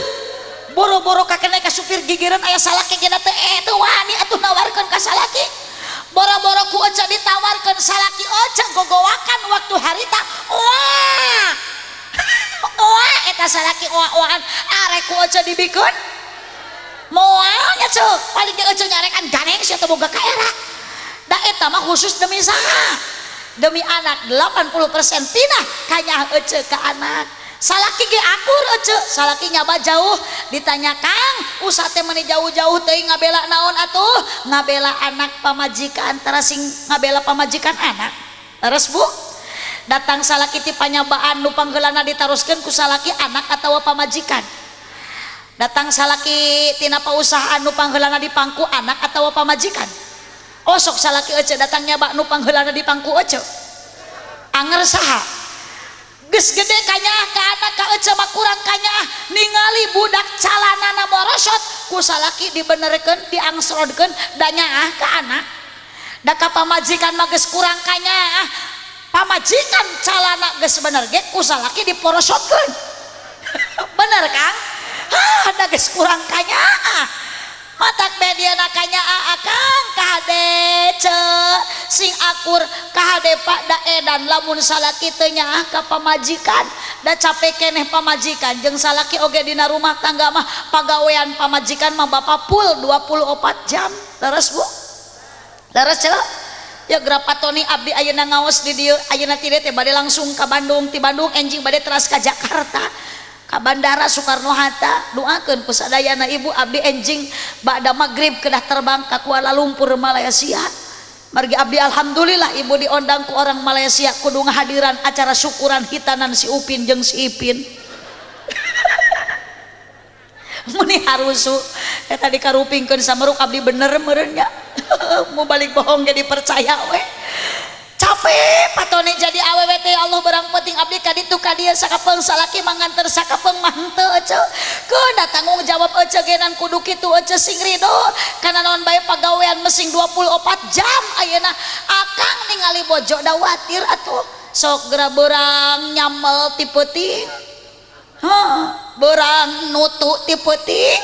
Speaker 1: boro-boro ka kenek ka supir gigireun aya salaki ge teh teu wani atuh nawarkeun ka salaki boro-boro ku ece ditawarkeun salaki ece gogowakan waktu harita wah wah eta salaki oa-oaan arek ku ece dibikeun moalnya cek paling ge ece nyarekan ganeng sia teu boga ka era da eta mah khusus demi saha demi anak 80% pindah kanyaah ece ka anak salaki ge akur ece salaki nyaba jauh ditanya kang usah teh meuni jauh-jauh teuing ngabela naon atuh ngabela anak pamajikan tara sing ngabela pamajikan anak leres bu datang salaki ti panyabaan nu panggeulana ditaroskeun ku salaki anak atawa pamajikan datang salaki tina pausahaan nu pangheulana di pangku anak atawa pamajikan osok salaki ece datang nyaba nu pangheulana di pangku ece anger saha geus gede kanyaah ka anak ka ece mah kurang kanyaah ningali budak calanana morosot ku salaki dibenerkeun diangsrodkeun da nyaah ka anak da ka pamajikan mah geus kurang kanyaah pamajikan calana geus bener ge ku salaki diporosotkeun bener Kang ah da geus kurang kanyaah matak mediana kanyaah akang kahade ce sing akur kahade pak da edan lamun salaki teu nyaah ka pamajikan da capek keneh pamajikan jeung salaki oge dina rumah tangga mah pagawean pamajikan mah bapak full 24 jam leres bu leres ce ya grapatoni abdi ayeuna ngaos di dieu ayeuna ti teh bade langsung ka Bandung ti Bandung enjing bade teras ka Jakarta ka Bandara Soekarno Hatta doakeun ku sadayana ibu abdi enjing ba'da magrib kedah terbang ka Kuala Lumpur Malaysia margi abdi alhamdulillah ibu diondang ku orang Malaysia kudu ngahadiran acara syukuran hitanan si Upin jeung si Ipin meni harusu eta dikarupingkeun sameruk abdi bener meureun nya mau balik bohong ge dipercaya we capek patone jadi awewe teh Allah berang penting abdi ka ditu ka dieu sakapeung salaki manganter sakapeung mah henteu ece keuna tanggung jawab ece genan kudu kitu ece sing ridho kana naon bae pagawean mesing 24 jam ayeuna akang ningali bojo da watir atuh sok geura beurang nyamel ti peuting berang nutu ti peuting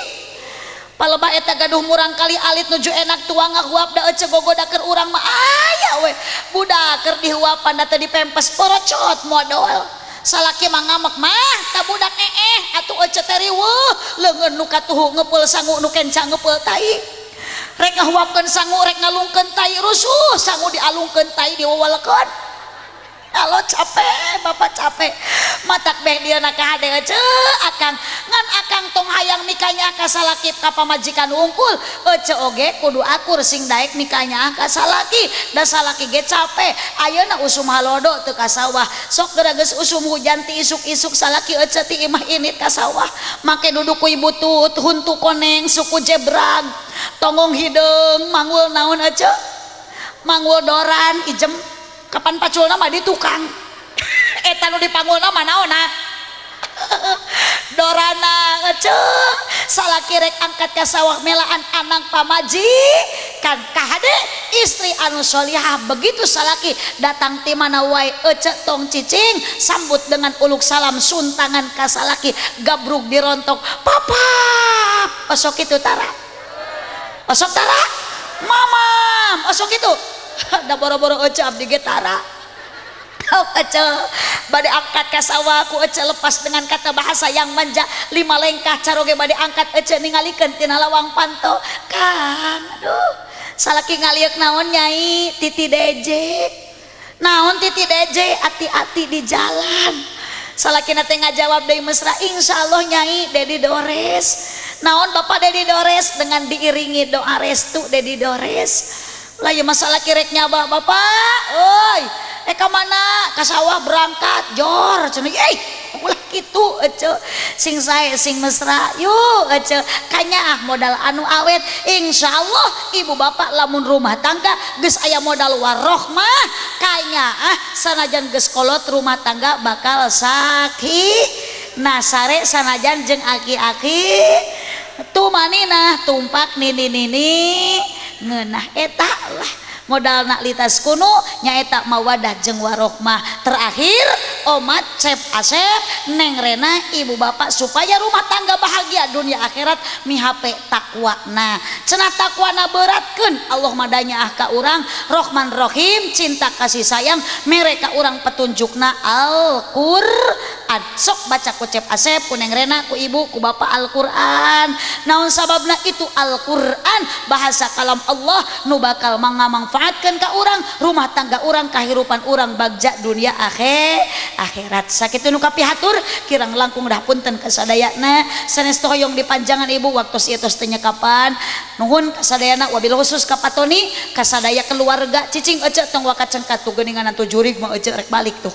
Speaker 1: Palebah eta gaduh murang kali alit nuju enak tuang ngahuap da ece gogoda keur urang mah aya we. Budak keur dihuapan da teu dipempes porocot modol. Salaki mah ngamek mah ta budak atuh ece teh riweuh leungeun nu katuhu ngepeul sangu nu kenca ngepeul tai. Rek ngahuapkeun sangu rek ngalungkeun tai rusuh sangu dialungkeun tai diwawalekeun. Halo capek, bapak capek. Matak beh dia nak hade ece akang. Ngan akang tong hayang mikanya ka salaki ka pamajikan wungkul. Ece oge kudu akur sing daek mikanya ka salaki. Da salaki ge capek. Ayeuna usum halodo teu ka sawah. Sok geura geus usum hujan ti isuk-isuk salaki ece ti imah init ka sawah. Make duduk ku ibu tut huntu koneng suku jebrag. Tonggong hideung manggul naon ece? Manggul doran ijem. Kapan paculna mah di tukang eta nu dipangulna mah naonna dorana ece salaki rek angkat ka sawah melaan anak pamajikan kahade istri anu sholihah begitu salaki datang ti mana wae ece tong cicing sambut dengan uluk salam suntangan ka salaki gabrug dirontok papap osok kitu tara osok tara mamam osok kitu da boro-boro ece abdi ge tara. Ece bade angkat ka sawah ku ece lepas dengan kata bahasa yang manja lima lengkah caroge bade angkat ece ningalikeun tina lawang panto Kang aduh salaki ngalieuk naon nyai titi deje naon titi deje ati-ati di jalan salaki na teh ngajawab deui mesra insyaallah nyai Dedi Dores naon bapak Dedi Dores dengan diiringi doa restu Dedi Dores lah ya masalah kirek nyaba bapak oi ka mana ka sawah berangkat jor cenah ulah kitu ece sing sae sing mesra yuk ece kanyaah modal anu awet insyaallah ibu bapak lamun rumah tangga geus aya modal warohmah kanyaah sanajan geus kolot rumah tangga bakal sakinah sare sanajan jeung aki-aki tumaninah tumpak nini-nini ngeunah eta lah modal nak litas kuno nyaeta mawadah jeung warohmah. Terakhir omat cep asep neng rena ibu bapak supaya rumah tangga bahagia dunia akhirat mihape takwana cenah takwana beratkeun Allah madanya ah ka urang Rohman Rohim cinta kasih sayang mere ka urang petunjukna Al-Qur'an. Sok baca ku cep asep ku neng rena ku ibu ku bapak Al-Qur'an. Naon sababna itu Al-Qur'an bahasa kalam Allah nu bakal mangamanfaatkeun ka urang rumah tangga urang kahirupan urang bagja dunia akhirat. Sakitu nu kapihatur kirang langkung dah punten kasadayana sanes hoyong dipanjangan ibu waktu ieu tos teu nyekapan. Nuhun kasadayana wabil khusus ka Patoni kasadaya keluarga cicing ece tong waka cengkat tuh geuningan atuh jurig mah ece rek balik tuh.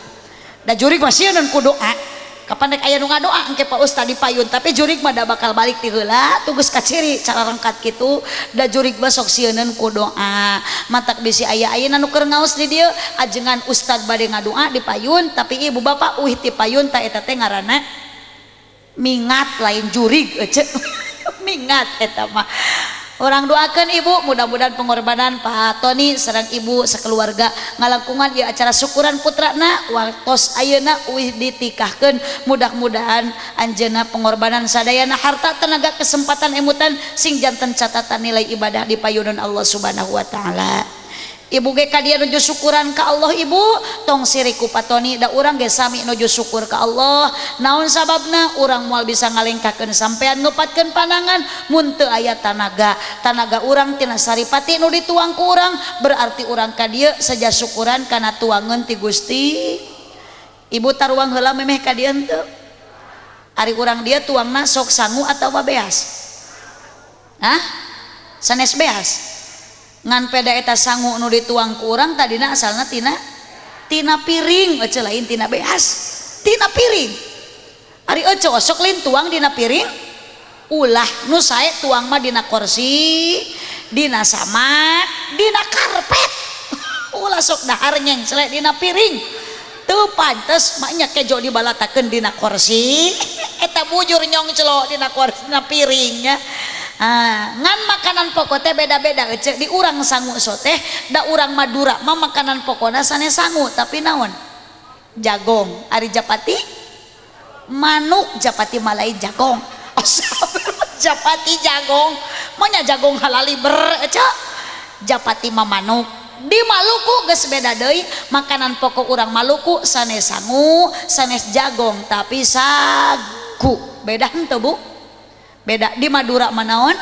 Speaker 1: Da jurig mah sieun ku doa. Kapan rek aya nu ngadoa engke Pak Ustad dipayun tapi jurig mah da bakal balik ti heula tuh geus kaciri cara rengkat kitu da jurig mah sok sieuneun ku doa. Matak bisi aya ayeuna nu keur ngaos di dieu ajengan ustad bade ngadoa dipayun tapi ibu bapak uih ti payun ta eta teh ngaranna mingat lain jurig ece mingat eta mah. Orang doakan ibu mudah-mudahan pengorbanan Pak Tony sareng ibu sekeluarga ngalangkungan ya acara syukuran putrana waktos ayeuna uih ditikahkeun mudah-mudahan anjeunna pengorbanan sadayana harta tenaga kesempatan emutan sing janten catatan nilai ibadah di payunan Allah Subhanahu wa taala. Ibu ge ka dieu nuju syukuran ka Allah ibu tong sirik ku Patoni da urang ge sami nuju syukur ka Allah. Naon sababna urang moal bisa ngalengkahkeun sampean ngupatkeun panangan mun teu aya tanaga. Tanaga urang tina saripati nu dituang ku urang berarti urang ka dieu saja syukuran kana tuangeun ti Gusti. Ibu taruang heula memeh ka dieu henteu? Ari urang dieu tuangna sok sangu atawa beas? Hah? Sanes beas? Ngan peda eta sangu nu dituang ku urang tadina asalna tina piring ece lain tina beas tina piring. Ari ece osok lain tuang dina piring ulah nu sae tuang mah dina kursi dina samak dina karpet ulah sok dahar nyengselek dina piring teu pantes maknya kejo dibalatakeun dina kursi eta bujur nyongclok dina kursi dina piringnya. Ngan makanan pokok teh beda-beda ece di urang sangu soteh da urang Madura mah makanan pokokna sanes sangu tapi naon jagong. Ari japati manuk japati malai jagong. Japati jagong manya jagong halali ber ece japati mah manuk. Di Maluku geus beda deui makanan pokok urang Maluku sanes sangu sanes jagong tapi sagu. Beda henteu Bu? Beda. Di Madura mah naon?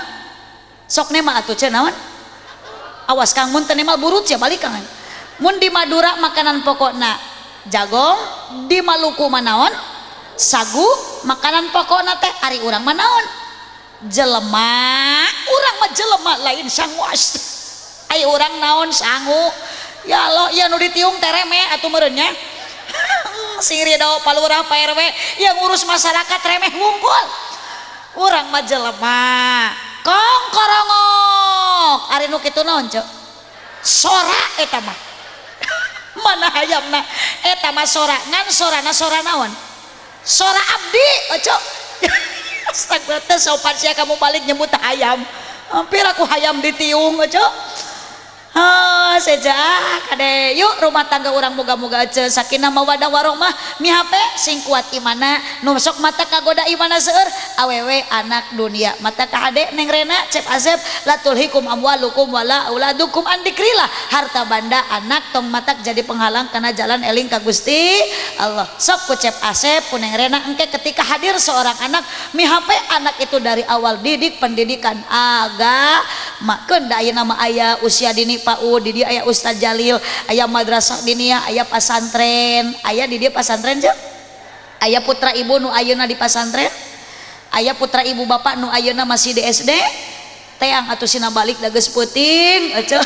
Speaker 1: Sok nema atuh ce naon? Awas Kang mun teu nemal burut sia balik Kang. Mun di Madura makanan pokokna jagong, di Maluku mah naon? Sagu. Makanan pokokna teh ari urang mah naon? Jelema. Urang mah jelema lain sangu. Ai urang naon sangu. Ya Allah, ya nu ditiung teh remeh atuh meureun nya. Sing ridho Pak Lurah Pak RW yang ngurus masyarakat remeh wungkul. Urang mah jelema. Kong korongok. Ari nu kitu naon ceu? Sora eta mah. Mana hayamna eta mah sora, ngan sorana sora naon? Sora abdi oco. Astagfirullah sopan sia kamu balik nyebut hayam. Hampir aku hayam ditiung oco. Ha seja kade yuk rumah tangga urang moga-moga aja sakinah mawadah warohmah mihape sing kuat imana nu sok mata kagoda imana seueur awewe anak dunia mata kahade Neng Rena Cep Asep latulhikum amwalukum wala auladukum an dikrillah harta banda anak tong matak jadi penghalang karena jalan eling ka Gusti Allah. Sok ku Cep Asep ku Neng Rena engke ketika hadir seorang anak mihape anak itu dari awal didik pendidikan agama keun da ayeuna mah aya usia dini PAUD, di dia aya Ustaz Jalil, aya madrasah diniyah, aya pasantren, aya di dia pasantren je, aya putra ibu nu ayeuna di pasantren, aya putra ibu bapak nu ayeuna masih di SD, teang atuh sina balik da geus peuting, ece.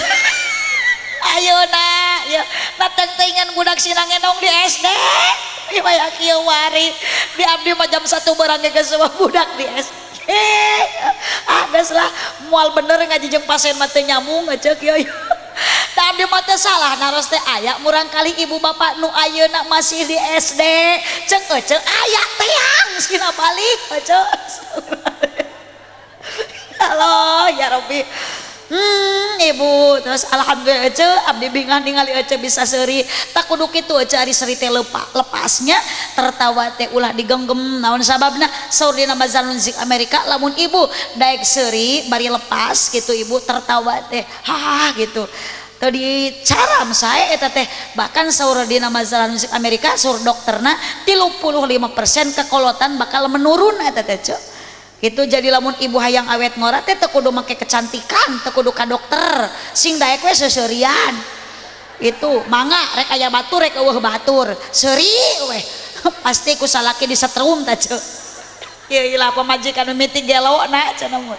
Speaker 1: Ayeuna ya, na teuingan budak sina ngenong di SD, ieu mah kieu wari, di abdi mah jam 1 barang geus budak di SD. Ah geus lah moal bener ngaji jeung pasien mah teu nyambung ece kieu. Tah abdi mah teu salah naros teh aya murang kali ibu bapak nu ayeuna masih di SD ceuk ece aya teang sina balik ece. Halo ya Rabbi. Ibu terus alhamdulillah ece abdi bingah ningali ece bisa seuri tak kudu kitu ece ari seuri teh lepasnya tertawa teh ulah digenggem naon sababna saur dina majalah Zik Amerika lamun ibu daek seuri bari lepas gitu ibu tertawa teh hah gitu teu dicaram sae eta teh bahkan saur dina majalah Zik Amerika saur dokterna 35% kekolotan bakal menurun eta teh ce. Gitu jadi lamun ibu hayang awet ngora teh teu kudu make kecantikan, teu kudu ka dokter, sing daek we seuseurian. Itu mangga rek aya batur rek eueuh batur, seuri we. Pasti ku salaki disetrum tah ceu. Ieu lah pamajikan mimiti gelo na cenah mun.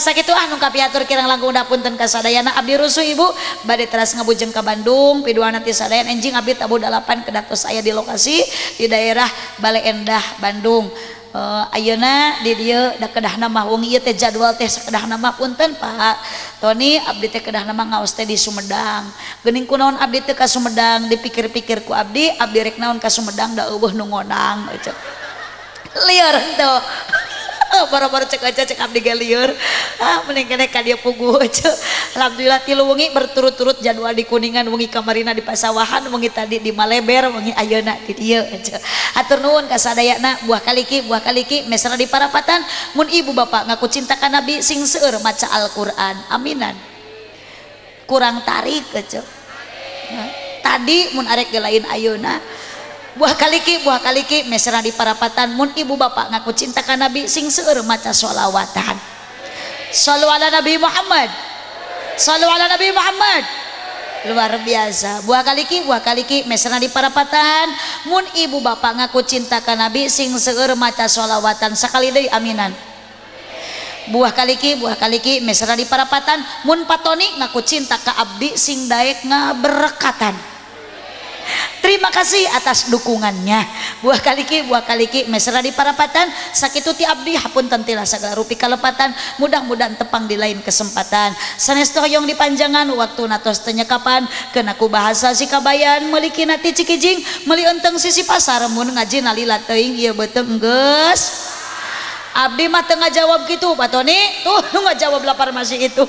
Speaker 1: Sakitu ah nu kapiatur kirang langkung dapunten ka sadayana abdi rusuh ibu bade teras ngabujeng ka Bandung piduana ti sadayana enjing abdi tabuh 8 kedatos aya di lokasi di daerah Bale Endah Bandung. Ayeuna di dieu da kedahna mah wengi ieu teh jadwal teh sakedahna mah punten Pak Tony abdi teh kedahna mah ngaos teh di Sumedang. Geuning kunaon abdi teh ka Sumedang dipikir-pikir ku abdi, abdi rek naon ka Sumedang da eueuh nu ngonang cek. Lieur henteu. Boro-boro cek aja cek abdi ge lieur. Ah mending keneh ka dieu puguh cek. Alhamdulillah tilu wengi berturut-turut jadwal di Kuningan, wengi kamarina di Pasawahan, wengi tadi di Maleber, wengi ayeuna di dieu cek. Hatur nuhun ka sadayana buah kaliki mesra di parapatan mun ibu bapak ngaku cinta ka Nabi sing seueur maca Al-Qur'an. Aminan. Kurang tarik cek. Tadi mun arek ge lain ayeuna. Buah kaliki mesra di parapatan mun ibu bapak ngaku cinta ka Nabi sing seueur maca sholawatan. Shallu ala Nabi Muhammad. Shallu ala Nabi Muhammad. Luar biasa. Buah kaliki mesra di parapatan mun ibu bapak ngaku cinta ka Nabi sing seueur maca sholawatan. Sakali deui aminan. Buah kaliki mesra di parapatan mun patoni ngaku cinta ka abdi sing daek ngaberkatan. Terima kasih atas dukungannya. Buah kaliki mesra di parapatan sakitu ti abdi hapunten tilah sagala rupi kalepatan mudah-mudahan tepang di lain kesempatan. Sanes hoyong dipanjangan waktu natos teu nyekapan keuna ku bahasa si kabayan meuli kina ti Cikijing meuli enteng sisi pasar mun ngaji nalila teuing ieu beuteung geus. Abdi mah teu ngajawab kitu Pak Tony tuh nu ngajawab lapar masih itu.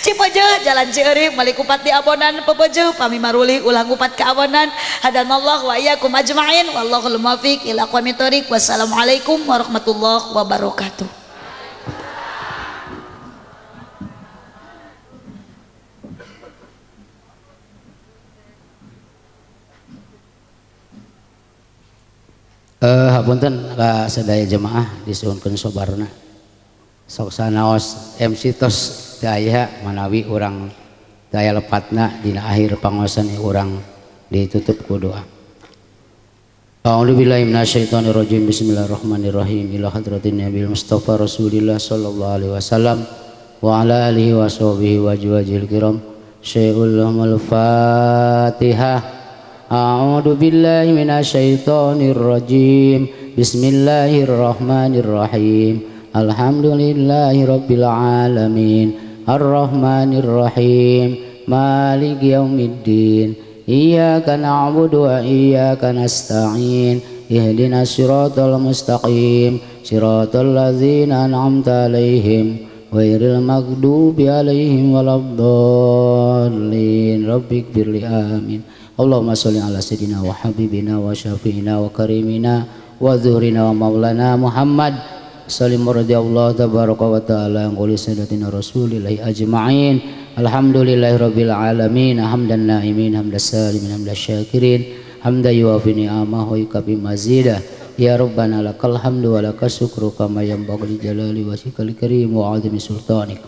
Speaker 1: Cipeujeuh jalan Cieurih meuli kupat di abonan pepeujeuh pami marulih ulah ngupat ka abonan. Hadanallahu wa iyyakum ajmain wallahul muwaffiq ila aqwamit thoriq. Wassalamualaikum warahmatullahi wabarakatuh.
Speaker 2: Hapunten ka sadaya jemaah disuhunkeun sabarna. Sok sanaos MC tos teu aya manawi urang teu aya lepatna dina akhir pangaosan urang ditutup ku doa. A'udzubillahi minasyaitonirrajim. Bismillahirrahmanirrahim. Ila hadratin Nabil Mustafa Rasulillah sallallahu alaihi wasallam wa ala alihi washabihi wa azwajil kiram. Syai'ul Fatihah. A'udzu billahi minasyaitonir rajim. Bismillahirrahmanirrahim. Alhamdulillahi rabbil alamin. Arrahmanir rahim. Maliki yaumiddin. Iyyaka na'budu wa iyyaka nasta'in. Ihdinas siratal mustaqim. Siratal ladzina an'amta 'alaihim ghairil maghdubi 'alaihim waladdallin. Rabbighfirli amin. Allahumma sholli ala sayyidina wa habibina wa syafi'ina wa karimina wa zuhrina wa maulana Muhammad salim radhiyallahu tabaraka wa ta'ala an quli sayyidatina rasulillahi ajma'in. Alhamdulillahi rabbil alamin. Hamdan na'imin hamdas salimin hamdas syakirin hamda yuwafi ni'amahu wa yukafi mazidah. Ya rabbana lakal hamdu wa lakas syukru kama yanbaghi li jalali wajhikal karim wa 'azimi sultanik.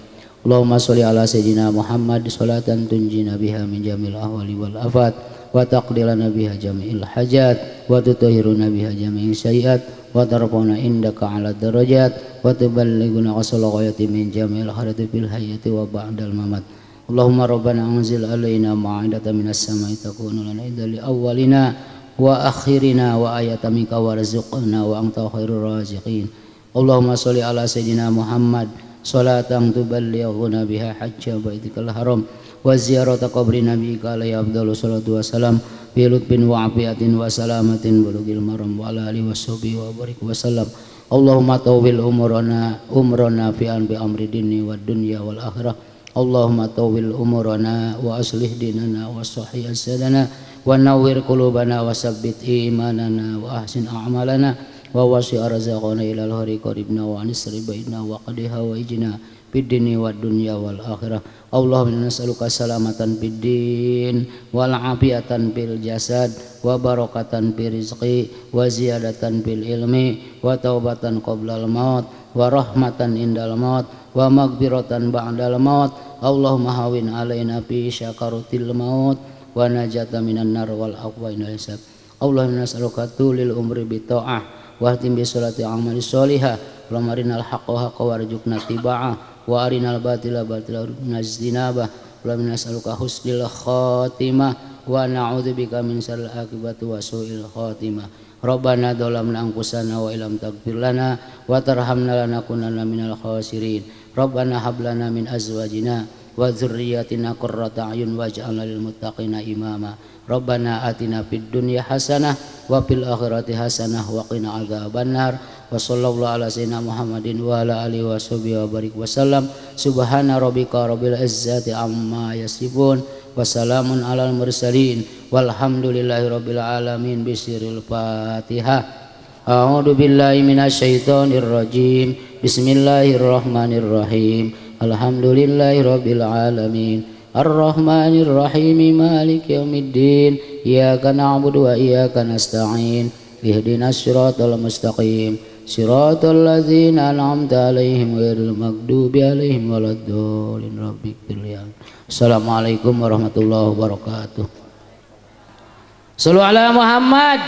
Speaker 2: Allahumma sholli ala sayyidina Muhammad sholatan tunjina biha min jamil ahwali wal afat wa taqdilana biha jami'il hajat wa tutahhiruna biha jami'il sayiat wa tarfa'una indaka 'ala darajat wa tuballighuna aqsal ghayati min jami'il khairati fil hayati wa ba'dal mamat. Allahumma rabbana anzil alaina ma'idatan minas sama'i takunu lana idzal li awwalina wa akhirina wa ayatan minka warzuqna wa anta khairur raziqin. Allahumma sholli ala sayyidina Muhammad salatan tuballighuna biha hajja baitikal haram wa ziyarata qabri nabiyika alaihi afdhalu salatu wassalam bi lutfin wa afiyatin wa salamatin bulugil maram wa ala alihi washabihi wa barik wa sallam. Allahumma tawwil umurana umrana fi an bi amri dini wad dunya wal akhirah. Allahumma tawwil umurana wa aslih dinana wa sahih asadana wa nawwir qulubana wa sabbit imanana wa ahsin a'malana wa wasi arzaqana ilal hari qaribna wa anisri baina wa qadiha wa ijna fid dini wad dunya wal akhirah. Allahumma nas'aluka salamatan fid din wal afiatan fil jasad wa barakatan fil rizqi wa ziyadatan fil ilmi wa taubatan qoblal maut wa rahmatan indal maut wa maghfiratan ba'dal maut. Allahumma hawin alaina fi syakaratil maut wa najata minan nar wal aqwa inal hisab. Allahumma nas'aluka tulil umri bi ta'ah wa ahtim bi sholati amali sholihah. Allahumma arinal haqqa haqqa warzuqna tiba'ah wa arinal batila batila warzuqna ijtinabah. Allahumma nas'aluka husnul khatimah wa na'udzubika min syarril akibati wa su'il khatimah. Rabbana dzalamna anfusana wa illam taghfir lana wa tarhamna lanakunanna minal khasirin. Rabbana hab lana min azwajina wa dzurriyyatina qurrata a'yun waj'alna lil muttaqina imama. Rabbana atina fid dunya hasanah wa fil akhirati hasanah wa qina adzabannar. Wa sallallahu ala sayyidina Muhammadin wa ala alihi washabihi wa barik wasallam. Subhana rabbika rabbil izzati amma yasifun wa salamun alal mursalin walhamdulillahi rabbil alamin. Bisiril Fatihah. A'udzu billahi minasyaitonir rajim. Bismillahirrahmanirrahim. Alhamdulillahi rabbil alamin. Arrahmanir rahim. Maliki yaumiddin. Iyyaka na'budu wa iyyaka nasta'in. Ihdinas siratal mustaqim. Siratal ladzina an'amta 'alaihim ghairil maghdubi 'alaihim waladdallin. Rabbighfirli. Assalamualaikum warahmatullahi wabarakatuh. Shallu ala Muhammad.